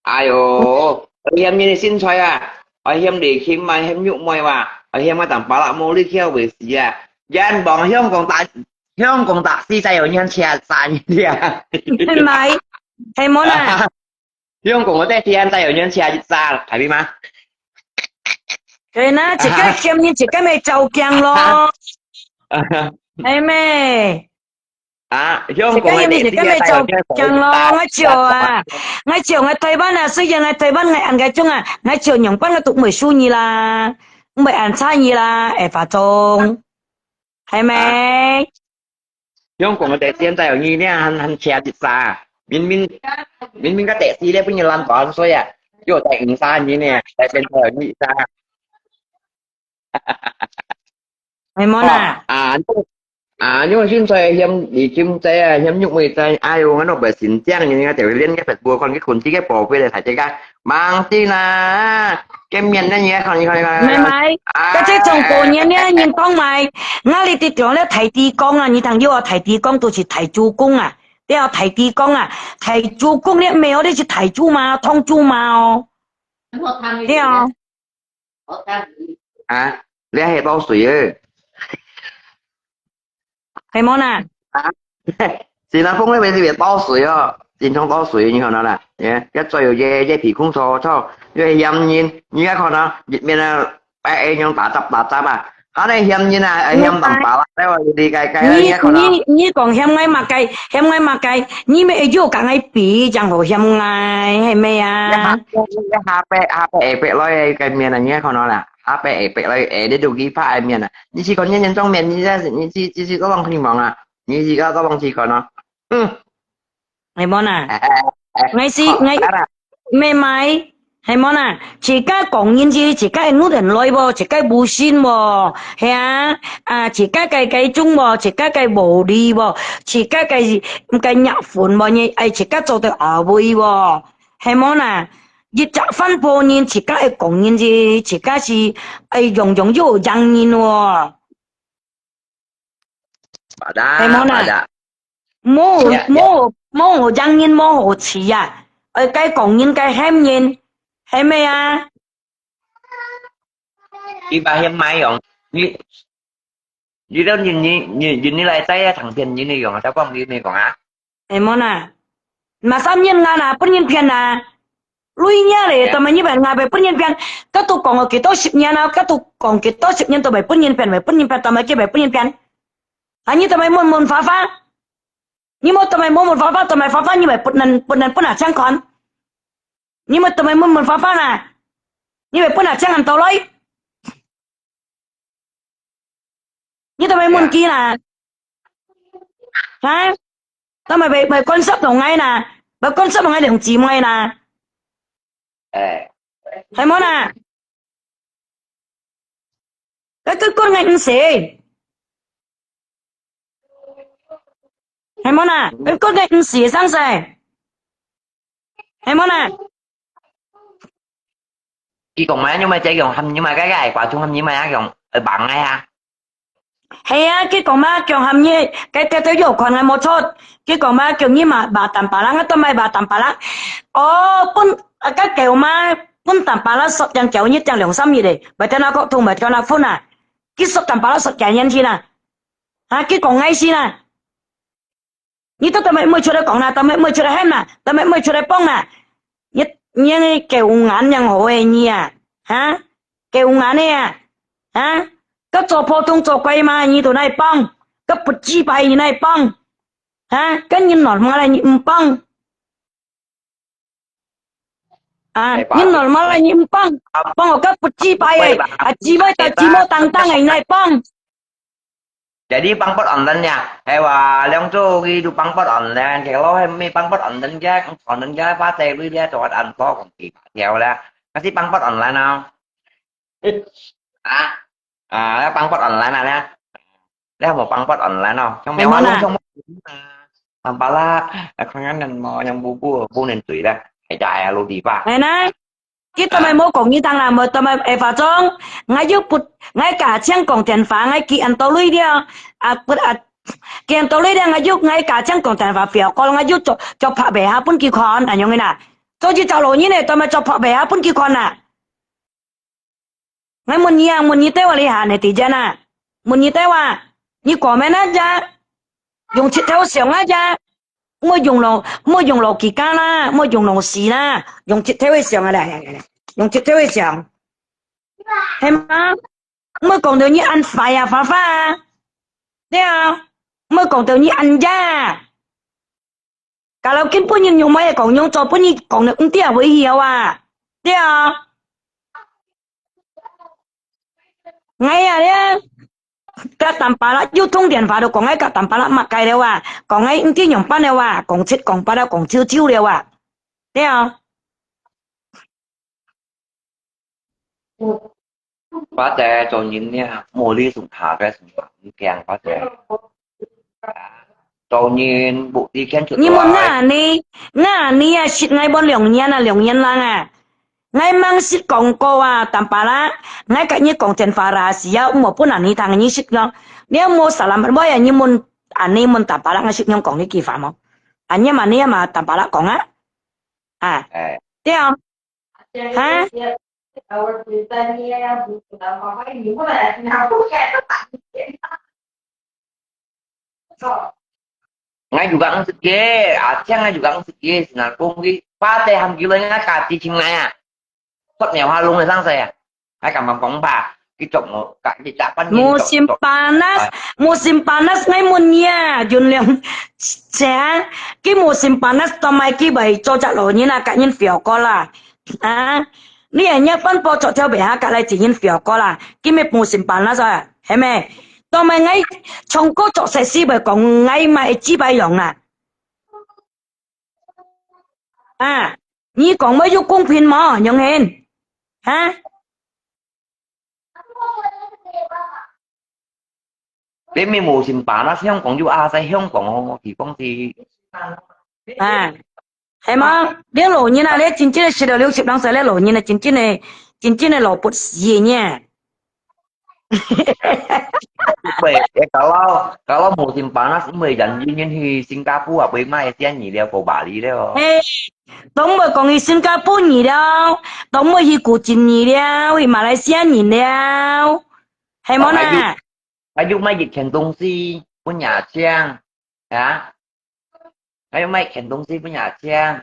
哎呦，愛嫌你个身材啊，愛嫌你嫌嘛，嫌肉妹哇，愛嫌我當巴拉莫你跳會死啊！人望香港大香港taxi才有人車載你啊。係無啦？香港个taxi才有人車載，係咪嘛？係啦，一個嫌人，一個愛照鏡咯。係咩？啊，香港个taxi才有人車載。一個嫌人，一個愛照鏡咯，𠊎笑啊，𠊎笑，𠊎台灣啊，雖然𠊎台灣𠊎恁个種啊，𠊎笑仰般𠊎都毋會輸你啦，毋會恁差你啦，會發中。 係無？香港个taxi才有你呢，還，還車一儕。明明，明明个taxi呢，分你攔到，所以啊，又在五三二呢，在邊頭有你一儕。係無啦？啊，啊，因為現在嫌李金仔啊，嫌玉妹仔，哎喲，𠊎都毋信正，人家就連个Facebook看，佢看自己寶貝來，大家 吂知啦，見面呢，你看，你看，你看。毋係，毋係，啊，該這種過年呢，人講嘛，𠊎這地方咧大地公啊，你聽有啊，大地公都係大豬公啊，對啊，大地公啊，大豬公咧，廟咧係大豬嘛，通豬嘛哦。對啊。 啊，你還係倒水个。係無啦？啊，新加坡那邊是倒水哦，經常倒水，你看到啦？耶，要做有些，些皮裤抽抽，因為嫌人，你要看到，一面啊，哎，哎，用打雜，打雜啊，啊，那嫌人啊，哎，嫌打包啊，哎，我理解，解，你，你看到。你，你講嫌𠊎麼个，嫌𠊎麼个，你乜又講𠊎比，正好嫌𠊎，係無啊？一下，一下白，下白，哎，白來个面啊，你看到啦？ 阿伯會逼來，會你都幾怕个面啊！你試看你現場面，你這，你試，試，試，我望希望啊！你試，我望試看哦。嗯。係無啦？哎，哎，哎，𠊎係，𠊎，好，來啦。毋係，係無啦？自家講人是，自家个努力來無？自家無心無？係啊，啊，自家个，个種無？自家个無力無？自家个，个業份無？你愛自家做到阿位無？ 係無啦？一隻番婆人，自家个講人是，自家是，哎，樣樣有贏人哦。係無啦？無，無，無贏人無好處啊！哎，該講人，該喊人，係無啊？你把嫌買用，你，你都你，你，你，你來在啊，長篇你，你用啊，再講你，你講啊。 係無啦？嘛三年啊啦，分人騙啊！鐳若咧，做麼个你還愛分人騙？該都講了幾多十年了，該都講幾多十年都還分人騙，還分人騙，做麼个還分人騙？啊，你做麼个問問花花？你莫做麼个問問花花，做麼个花花你還分人，分人分啊搶看？你莫做麼个問問花花啦？你還分啊搶恁多來？ 你做麼个問佢啦？哈？做麼个會，會干涉到𠊎啦？會干涉到𠊎兩姊妹啦？哎。係無啦？該，該管𠊎毋使。係無啦？該管𠊎毋使，生死。 係無啦？佢講麼个，你莫再講，喊你莫个，个，掛住喊你莫啊，講，呃，幫𠊎啊。係啊，佢講麼个，講喊你，該，該，該，有看𠊎無錯。佢講麼个，叫你嘛，買淡白啦，𠊎都買，買淡白啦。哦，分，啊，該狗嘛，分淡白啦，十點九日，點兩三日咧，買電話溝通，買電話分啊。佢十淡白啦，十幾年去啦。啊，佢講𠊎先啦。 你都做麼个毋會出來講啦，做麼个毋會出來喊啦，做麼个毋會出來幫啦？你，你个狗眼樣好誒，你啊，哈？狗眼个啊，哈？該做普通做乖嘛，你都來幫，該不知擺你來幫，哈？該人normal來你毋幫。 啊，哎，你normal來你毋幫，幫𠊎个不知擺誒，啊，知擺到知無當當誒，你來幫。Jadi pangpet online ya, hewa, liang tu gitu pangpet online, kalau hemi pangpet online ya, online ya, apa teh lu dia coklat antok, gitu, ya lah, masih pangpet online ah. 啊，啊，pangpet online啊，你，你有無pangpet online哦？像苗啊，係無啦？像，啊，tampalak，啊，看看人無，像bubu，bubu人嘴啦，哎呀，哎呀，老地吧。係啦，佢做麼个無講你聽啦，無做麼个會發中，𠊎又不，𠊎家長講電話，𠊎寄恁多鐳了，啊，不，啊，寄恁多鐳了，𠊎又，𠊎家長講電話，不要講，𠊎又做，做拍賣下分佢看，恁樣个啦。做一隻老人呢，做麼个做拍賣下分佢看啦？ 𠊎問你啊，問你兜啊，你還係知真啊？問你兜啊，你講咩那隻？用舌頭想啊，呀，莫用腦，莫用腦機架啦，莫用腦屎啦，用舌頭个想啊，來來來來，用舌頭个想，係嘛？莫講到你恁壞啊，花花啊，對啊，莫講到你恁呀。Kalau根本人用麼个講，用做本人講了，毋知會曉啊，對啊。 𠊎啊咧，甲Tampalak又通電話都講𠊎甲Tampalak麼个了啊，講𠊎毋知仰般了啊，講七講八了，講九九了啊，對啊。Ba姐做人呢，無理從下个從下，你驚ba姐。 做人，目的牽出來。你問𠊎呢，𠊎呢啊，識𠊎分兩年啊，兩年零啊。𠊎吂識講過啊，Tampalak，𠊎甲你講電話啦，時候無分恁呢聽你識咯。你無salamat，我也你問，𠊎呢問Tampalak，𠊎識用講你句話無？恁呢嘛，你嘛Tampalak講啊，啊，哎。對啊，哈？Ngai juga ang sige, aciang ngai juga ang sige, sinalpong ki, pate ham gila nga kati ching ngai a. Kot neo halung sang saya. Ngai kamang pong pa, ki chok mo, ka ki chapan ni chok, Musim chok. Panas, musim panas ngai mun ya, Jun Leong. Chang, ki musim panas to mai ki bai cho chak lo nyin a ka nyin fio ko la. Ha? Ni a nya pan po chok theo be ha ka lai chi nyin fio ko la. Ki me musim panas a. He me. 當然𠊎唱歌作詩詩會講𠊎嘛會知擺樣啦。啊，你講會有公平無？永henn，哈？你咪無心把那香港就啊，在香港哦，地方是啊，係嘛？你老人啊，你真正个食了六十零歲，你老人啊，真正个，真正个老不死个呢。Ui, eh, kalau, kalau musim panas, ui, janji nyin hi Singapura, ui, mai sian nyi liao ko Bali liao. Hey, tong ui kong hi Singapura nyi liao, tong ui hi Kuching nyi liao, hi Malaysia nyi liao. Hay mo na? Ayu, ayu mai ikan tongsi, punya chiang, ya. Ayu mai ikan tongsi, punya chiang.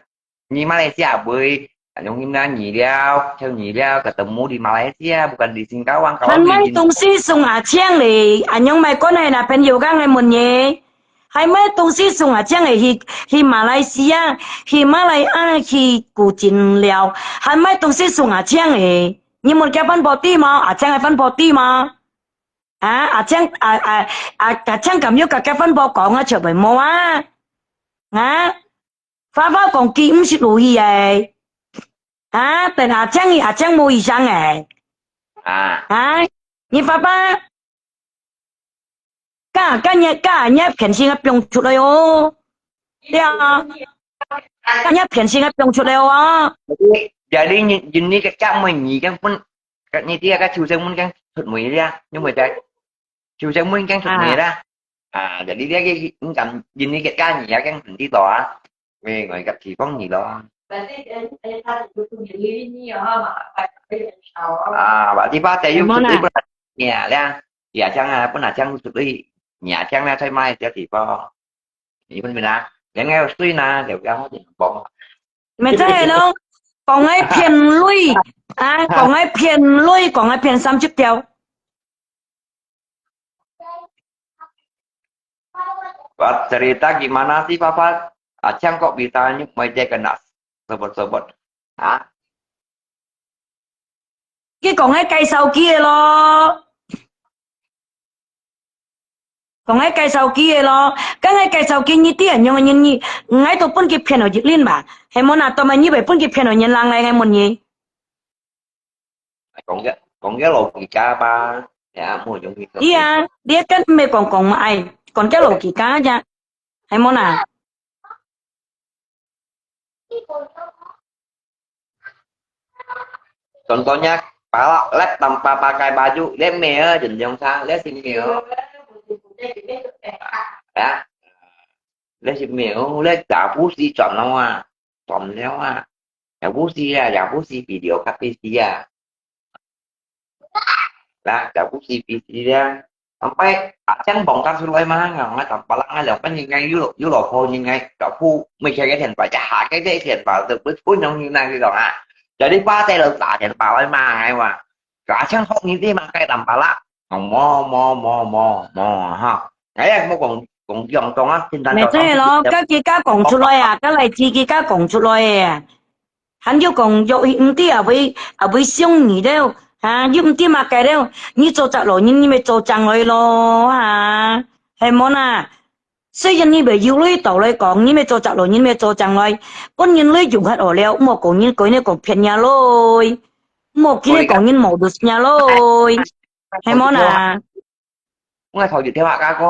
Nyi Malaysia bui, anyong nyi na nyi liao, chau nyi liao, ketemu di Malaysia, bukan di Singkawang, kalau 還買東西送阿青咧，anyong買關係啦，朋友講个問你，還買東西送阿青咧，去，去馬來西亞，去馬來亞，去古晉了，還買東西送阿青咧，你問佢番婆知無？阿青个番婆知無？啊，阿青，啊，啊，啊，阿青敢有甲佢番婆講啊，出門無啊？啊？ 花花講佢毋識路去个。啊，等阿青去，阿青無醫生个。啊。啊，你花花，甲，甲你，甲你騙性个放出來哦。對啊。甲你騙性个放出來哦。Jadi, jadi你，你个甲妹，你个分，你个秋生们个出門了，你妹在，秋生们个出門了。 啊，jadi dia ke, engkau ini ke kan, ya kan, nanti to, ah. Weh, ngai kat sipong ni lo. Berarti, eh, eh, tadi itu sendiri ini, ya, mak, mak, mak, mak, mak. Ah, berarti ba, tayo Mana? Ni ya, ya. Ya, 這樣啊，本來這樣子對，你啊，這樣啊，在賣這地方。你問問啊，人家有水呢，就不要好點幫。 毋係真个咯，講愛騙鐳，啊，講愛騙鐳，講愛騙三十條。Buat cerita gimana sih, Papa? Acang kok bisa nyuk mai dia kena sebut-sebut? Hah? 佢講愛介紹佢个咯。 講愛介紹佢个咯，講愛介紹佢，你知啊，仰个原因，𠊎都分佢騙了一輪吧，係無啦？當然你會分佢騙了，原來𠊎問你。講个，講个老人家吧，呀，無容易。係啊，你跟毋係講講嘛，哎，講个老人家呀，係無啦？ Contohnya, pala lab tanpa pakai baju, lab mèo, jenjang sa, lab si mèo. Ya. Lab si mèo, lab jabu si chọn lo à, chọn leo à. Jabu si à, jabu si video copy si à. Lah, jabu si video à. 上擺阿強放假出來嘛，𠊎，𠊎打巴拉，𠊎兩個人，𠊎有老，有老婆人，𠊎老婆每天个電話，一下个个電話，都不，不能人啊，佢講啊，叫你爸在度打電話來罵𠊎話，阿強學你啲嘛，該打巴拉，哦，無，無，無，無，無，哈，哎呀，無講，講，講，講啊，現在早上就，毋係咯，該佢家講出來啊，該來自己家講出來啊。 還有講，又毋知啊會，啊會想你了，哈，又毋知麼个了，你做隻老人，你咪做正來咯，哈，係無呐？雖然你咪有鐳倒來講，你咪做隻老人，你咪做正來，本人鐳用忒哦了，莫講人，講人講騙人鐳，莫見你講人無路人鐳，係無呐？ 𠊎頭一條客家歌，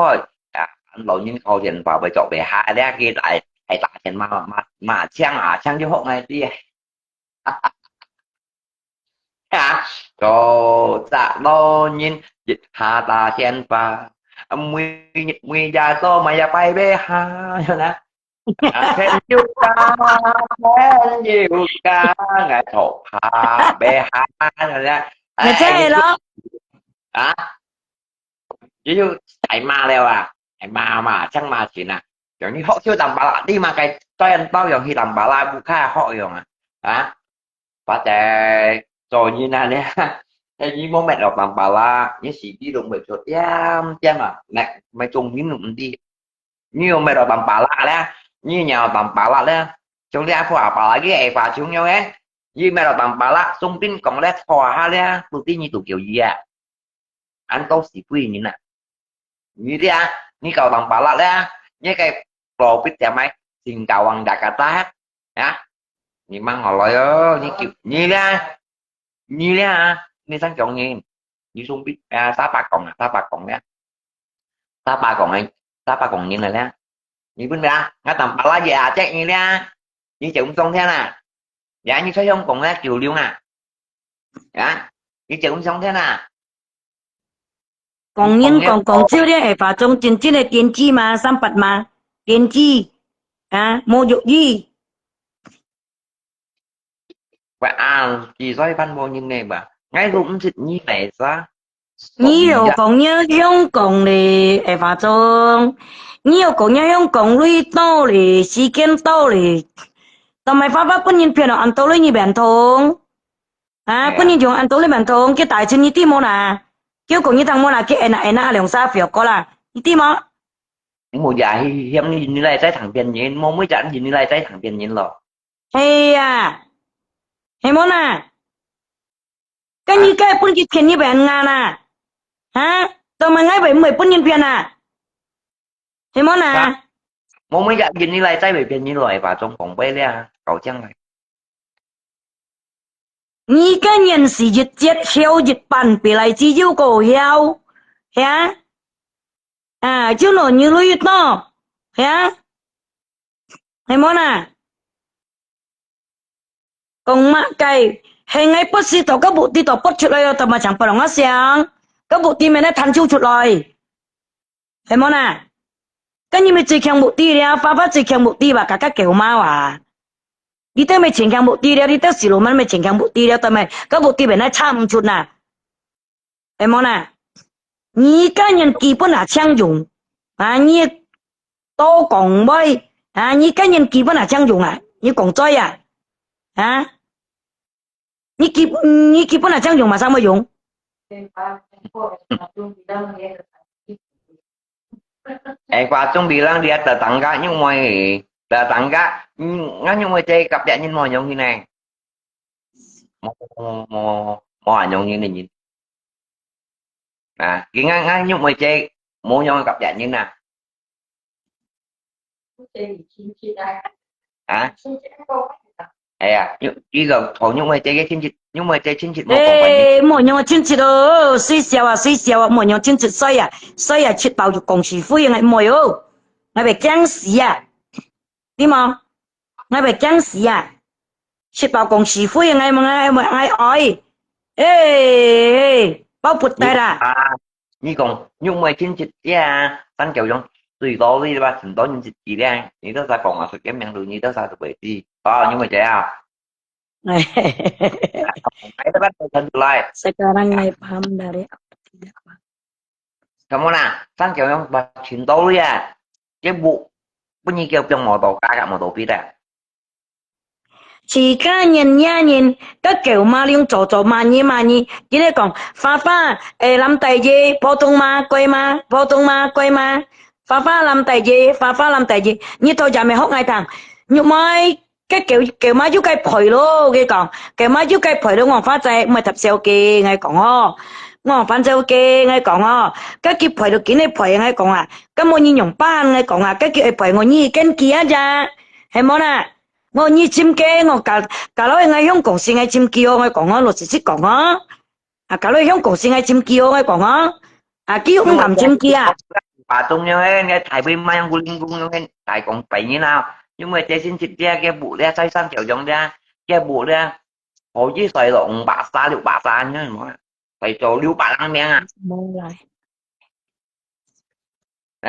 啊，老人好電話會做袂下，你去打，係打電話罵，罵，罵強啊，強就學𠊎知啊。啊，做隻老人，一下打電話，每，每日做，每日拜拜下，有呢？啊，朋友家，朋友家，𠊎做下，拜下，有呢？你真係咯。啊？ 佢就挨罵了啊，挨罵嘛，強罵錢啊。叫你學少打巴拉，你嘛該專業包養去打巴拉，屋下學用啊，啊？或者做人啊，你，你無搣落打巴拉，你死機都會出點點啊，那，那種人都毋知。你有搣落打巴拉咧？你有打巴拉咧？像你阿婆阿爸个，哎，發窮樣誒，你搣落打巴拉，順便講咧，拖下咧，不知你都叫佢啊。 恁多是貴人啊！你這啊，你搞當巴拉咧，你个老必點來，新加王大家大啊！你慢好來哦，你叫，你咧，你咧啊，你想講人，你送必，啊，三百講啊，三百講咧，三百講个，三百講人來咧，你分別啊，𠊎當巴拉也啊，這你咧，你就毋上天啊！ 呀，你在香港咧，九龍啊？呀，你結婚上天啊？講人講講笑咧，會發生真正个電擊嘛，三八嘛，電擊啊，侮辱語。喂，啊，幾歲番無人呢吧？𠊎都毋識你來啥？ 你又講你香港咧，會發生。你又講你香港鐳到咧，時間到咧。但係爸爸本人騙了恁多鐳你變通。啊，哎呀。本人用恁多鐳變通，佢大錢你知無啦？佢講你聽無啦，佢哎呀哎呀兩三票過啦，你知無？無呀，嫌你，你來再談騙人，無每隻你來再談騙人咯。係啊，係無啦？ 該你該分佢騙你變啊啦？哈？做麼个會毋會分人騙啊？係無啦？無每日見你來再會騙你來吧，總講會了，搞這樣來。你个人是一節曉一半，別來只有個曉，呀？啊，就攞你鐳到，呀？係無啦？ 講麼个？係𠊎不時到該屋底度拔出來哦，但係像別人个聲，該屋底面个彈出出來，係無啦？該你咪最強屋底了，爸爸最強屋底吧，嘎嘎狗貓啊！你兜咪最強屋底了，你兜細路們咪最強屋底了，但係該屋底面个插毋出啦。 係無啦？你个人基本啊強用，啊，你多講話，啊，你个人基本啊強用啊，你講嘴啊，啊，你基，你基本啊強用嘛，啥無用？哎，話總比人哋啊，特登个，因為，特登个，嗯，𠊎因為這隔壁人無用去呢。無，無，無，無，無恁樣人个人。啊，佢𠊎，𠊎因為這無用隔壁人啊。啊？哎呀，你，你就同因為這个親戚，因為這親戚無講話。哎，無用个親戚哦，衰小啊，衰小啊，無用親戚衰啊，衰啊，七包就講是非个，毋會哦，𠊎會驚死啊！ 知無？𠊎會驚死啊！食飽講是非，𠊎，𠊎，𠊎，𠊎愛，哎，哎，包不帶啦！啊，你講，你毋會親戚呀，三九用最多你吧，很多人一支咧，你都在講啊，食个名路，你都在都會知，哦，你毋會這樣。哎，哎，這個都看出來。Sekarang naik paham dari apa tidak, Pak? Kamu na, sang kiau yang ba chin tau ya. Ke bu, bunyi kiau piang mau tau ka ka mau tau pi da. 自家人呀人，个狗嘛，用做做嘛，你嘛你，今日讲，花花，诶，蓝大爷，普通吗？贵吗？普通吗？贵吗？花花蓝大爷，花花蓝大爷，你到家没学爱听，你买 个狗，狗嘛有个賠咯，佢讲，狗嘛有个賠咯，我发财，毋係搭小雞，𠊎讲哦，我翻小雞，𠊎讲哦，个佢賠咯，今日賠，𠊎讲啊，个無你用辦，𠊎讲啊，个佢會賠我，你跟佢啊咋，係無啦？我你尋佢，我假，假如𠊎香港時，𠊎尋佢哦，𠊎讲哦，老實實讲哦。 啊，假如香港時，𠊎尋佢哦，𠊎讲啊，啊，佢又毋敢尋佢啊。把中央个，个台北嘛，yang guling guling个，大讲白人啊，因为这星期这个屋咧，在上九中的，这屋咧，好几岁了，五百三、六百三，你看什么？在做六百零名啊，無來。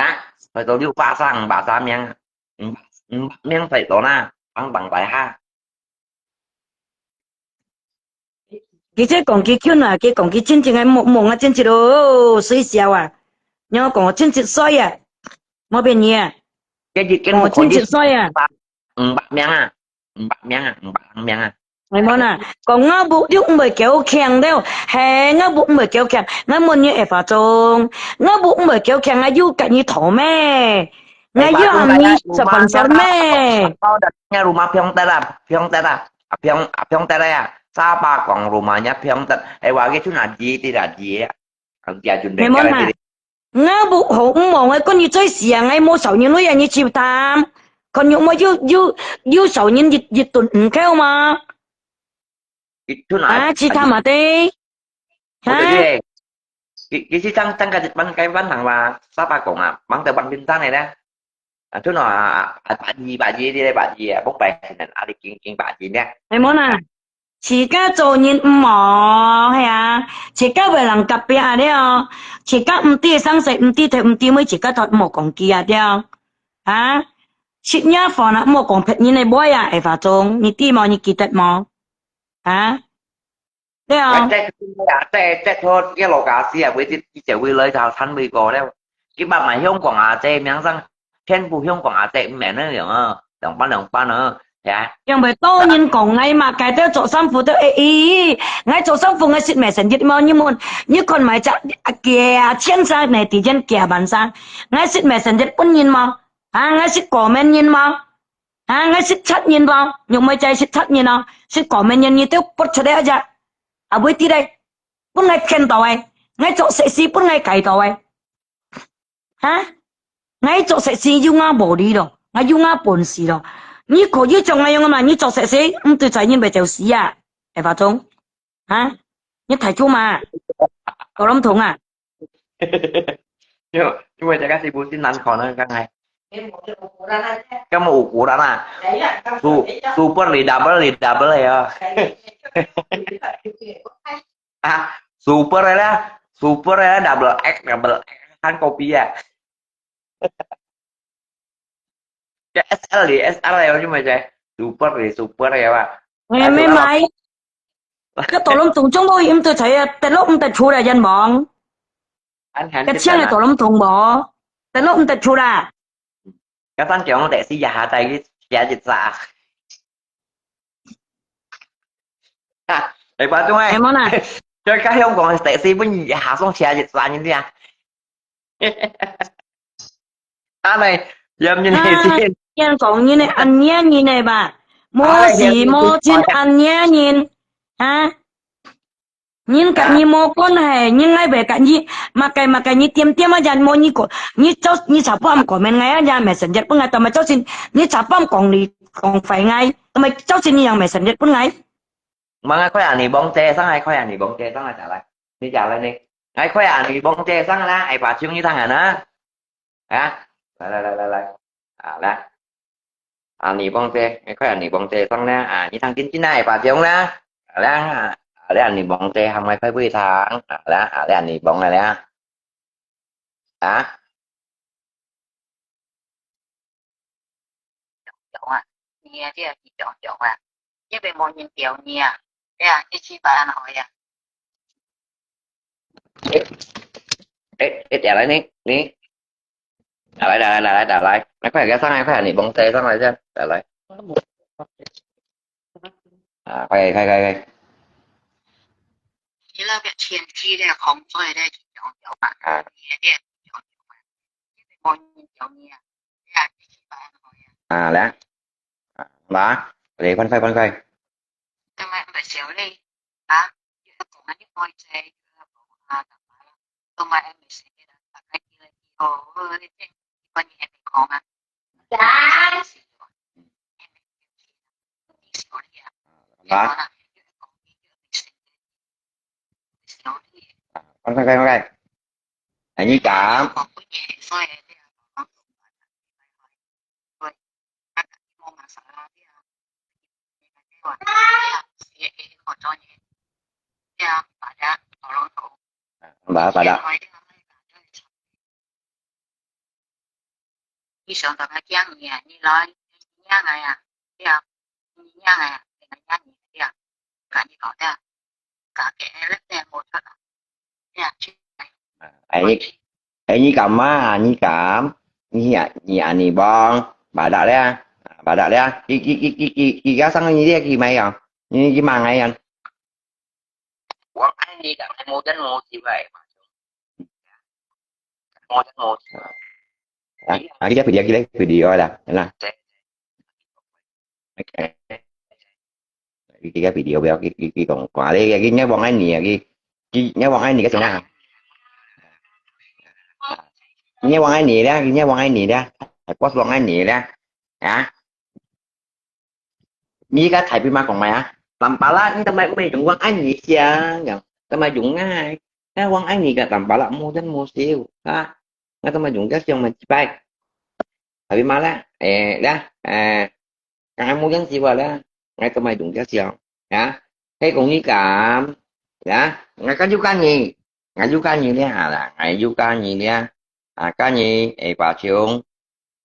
啊，在做六百三、五百三名啊，五五百名在做啦，帮帮白哈。 佢這講佢近啊，佢講佢真正个夢夢啊，真正咯，水笑啊。你講我真正衰啊，無騙你啊，這日今講我真正衰啊。五百名啊，五百名啊，五百零名啊。係無啦？講我屋又毋會夠強了，係我屋毋會夠強，我問你會化妝，我屋毋會夠強，我又跟你討咩？我又喊你十分鐘咩？ Rumah 平得啦，平得啦，啊平啊平得啦，沙巴講 rumahnya 平得，哎，話佢出哪裡的啦，裡啊，啊，準備係無啦？ 我屋好毋忙个，跟你最時啊，𠊎無少人類啊，你去談，看有無有有有少人一一頓毋夠嗎？佢出哪？啊，去談嘛得，啊，佢佢佢去當當个班該班行嘛，沙巴講啊，忙得幫冰山个咧，啊，出哪啊，百二百二的百二啊，不白可能啊，你緊緊百二呢？係無啦？ 自家做人毋好，係啊，自家會人隔壁啊了，自家毋知生死，毋知頭，毋知尾，自家都毋好講佢啊，對啊。啊，食夜飯啊，毋好講別人个話啊，會發中，你知無？你記得無？啊，對啊。這這這這這个老家師啊，會一一隻會來就參會過了。佢把買香港啊，這名聲全部香港啊，這毋免那樣啊，兩班兩班啊，係啊。 因為多人講𠊎嘛，該兜著衫褲都會咦，𠊎著衫褲𠊎識messenger無？你問，你看買隻啊幾啊千衫呢，底件幾啊萬衫，𠊎識messenger本人無？啊，𠊎識comment人無？啊，𠊎識chat人無？玉妹姐識chat人哦，識comment人，你都不出來啊？啊，會知咧，本來騙到个，𠊎著sexy本來改到个。 哈？𠊎著sexy有𠊎無理咯，𠊎有𠊎本事咯。你可以像𠊎樣个嘛？你著sexy，毋對在人會走死啊？會發中？哈？你太久嘛？搞攏通啊？因為因為大家是不是難看啊？剛才根本無ukuran啊，super super double double 啊。 啊，super个啦，super个啦，double X double X，看kopi啊。這S L个，S L个，我就買隻super个，super个吧。我也沒買。該多倫多中國人都在啊，得落毋得出來，人忙。安安該錢个多倫多無，得落毋得出啦。 該單講得是一下帶去寫一隻。啊，你把中哎係，無啦？就該香港个taxi本一下送寫一隻，你知啊？啊，你，有人係先，人講人个恁樣人个吧，無是無真恁樣人啊。 人甲你無關係，人愛袂甲你，麼个麼个你點點啊，人無你講，你早你查埔暗comment𠊎啊，人messenger分𠊎，但係早晨你查埔暗講你講壞𠊎，但係早晨你樣messenger分𠊎。望𠊎開啊，你望姐上來，開啊，你望姐上來，再來，你再來呢？𠊎開啊，你望姐上來，哎，把手你當然啊，啊，來來來來來，啊來。 啊，你望姐，你看你望姐上啦，啊，你當真真啊，把中啦，好啦，好啦，你望姐，還愛快快唱，好啦，好啦，你望啊啦，啊。有啊，你啊，這个是中中啊，這邊無人屌你啊，對啊，你去辦好呀。哎，哎，打来呢，你，打来，打来，打来，打来，那快点上来，快点，你蒙谁上来一下，打来。啊，快点，快点，快点。你那个天气的工作的那种有吧？啊。你的那种有吧？因为我有你啊，对啊，你去吧，啊，来。 啊，嘛，你快快快快。今日毋係少你，啊，又講啊，又愛在，又講啊，今日毋係少你啦，大概幾個月以後，你這，你講你還沒空啊？啊，快快快快快。哎，你講。Pada, pada. Ni sông tông a kiang ni a, ni loi, ni yang a ya, ya, ni yang a ya, ni yang ni ya, ka ni kau ya, ka ke lek ne mo thot a, ya, chi. Ai, ai, ni kam ma, ni kam, ni a, ni a ni bong, pada le, pada le, ki ki ki ki ki ki ka sang ni le ki mai ya, ni ki mang ai yan. 我爱你个，无人无智慧。无人无智慧。啊，啊，佢个 video，佢个 video 啦，係啦。佢个 video 不要，佢佢佢講，講你，佢你王愛你啊，佢佢你王愛你个什麼？你王爱你咧，佢你王爱你咧，还不是王爱你咧，啊？ 你个大姨媽講咩啊？Tampalak，你做麼个毋用王愛你寫？做麼个用啊？該王愛你个Tampalak無人無少啊！𠊎做麼个用這相麼个？大姨媽咧，誒，咧，誒，剛剛無人笑話咧，𠊎做麼个用這相啊？係講你敢啊？𠊎敢就敢你，𠊎就敢你咧下啦，𠊎就敢你咧，啊，敢你，誒，把窮。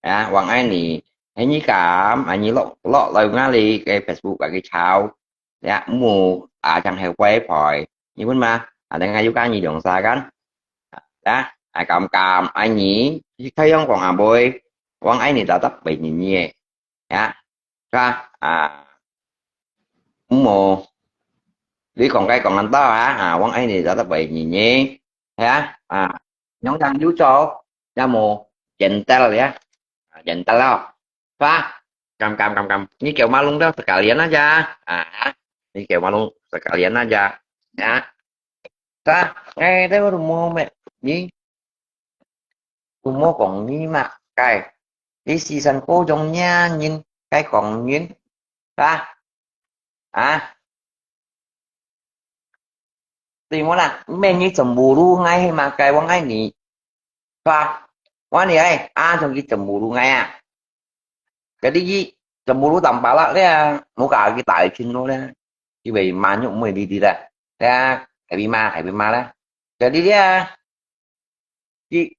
啊，王愛你，係你敢，啊，你落落來𠊎哩个 Facebook 个去抄，呀，無啊，正係會陪，你問嘛？啊，等下又講你兩三個，啊，啊，敢敢，愛你，你太陽光啊會，王愛你打打陪你你，呀，是吧？啊，無，你講該講恁多啊，啊，王愛你打打陪你你，呀，啊。 Nyong yang yu cho, ya mo, gentle ya. Ah, gentle lo. Fa, kam, kam, kam, kam. Ni kêu Malung đó, sekalian aja. Ah, ni kêu Malung, sekalian aja. Ya. Fa, ngay đây mo mẹ. Ni. Mo kong ni mà cái. Đi si san cô dòng nha nhìn, cái kong nhìn. Fa. Ah. Tùy mô nà, mẹ nhi chấm bù lu ngai hê mà cái wang ai nì. Fa, wang nì ai, a chong ki chấm bù lu ngai à. Cái đi ki chấm bù lu tầm bá lạ đấy à, mô cả ki tải trên lô đấy. Ki về mà nhục mười đi đi đấy. Đấy à, cái đi mà, cái đi mà đấy. Cái đi đấy à. Ki,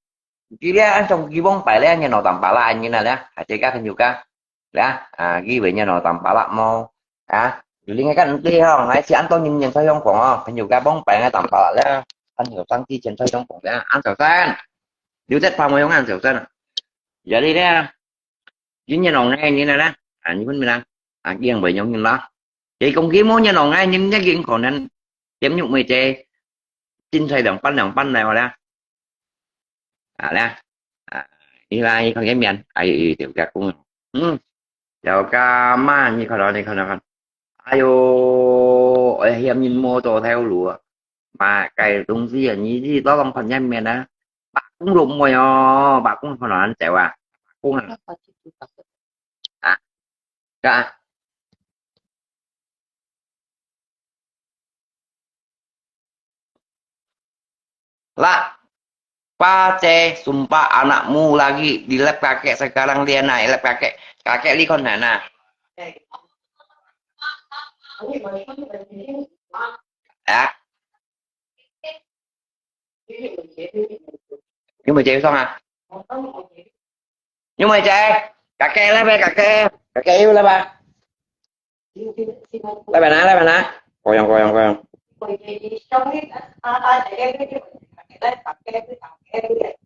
ki lia an trong ki bông pai lia nyan nô tam pa la nyi na lia, ha che ka kan yu ka. Lia, a, ki ve nyan nô tam pa la mo. A, yu li ngai kan ti hong, ngai si an to nyin nyan sa yong kong o, kan yu ka bông pai ngai tam pa la lia. An yu sang ti chen sa yong kong lia, an sao san. Yu tet pa mo yong an sao san. Ya li lia. Yun nyan nô ngai nyi na lia. A, nyi phun mi na. A, kiang ve nyong nyin la. Ki kong ki mo nyan nô ngai nyin nyan ki kong nan. Tiêm nhục mười chế. Chín thầy đồng pan đồng pan này mà lia. À, lia. À, đi lai không cái miền. Ai, ai, tiểu ca cũng. Ừ. Tiểu ca mà, như con nói đi, con nói con. Ai yo, ơi, hiểm nhìn mô tô theo lúa. Mà cái đúng gì, à, như gì, đó lòng phần nhân miền á. Bác cũng rụm môi à, bác cũng không nói ăn chéo à. Bác cũng à. À. Ka. La. Pace, sumpah anakmu lagi di lab kakek sekarang dia naik lab kakek. Kakek likon sana. Ya. Yung may jail song ah. Yung may jail. Kakek lah, kakek. Kakek yuk lah, ba. Lah, ba na, lah, ba na. Koyong, koyong, koyong. 个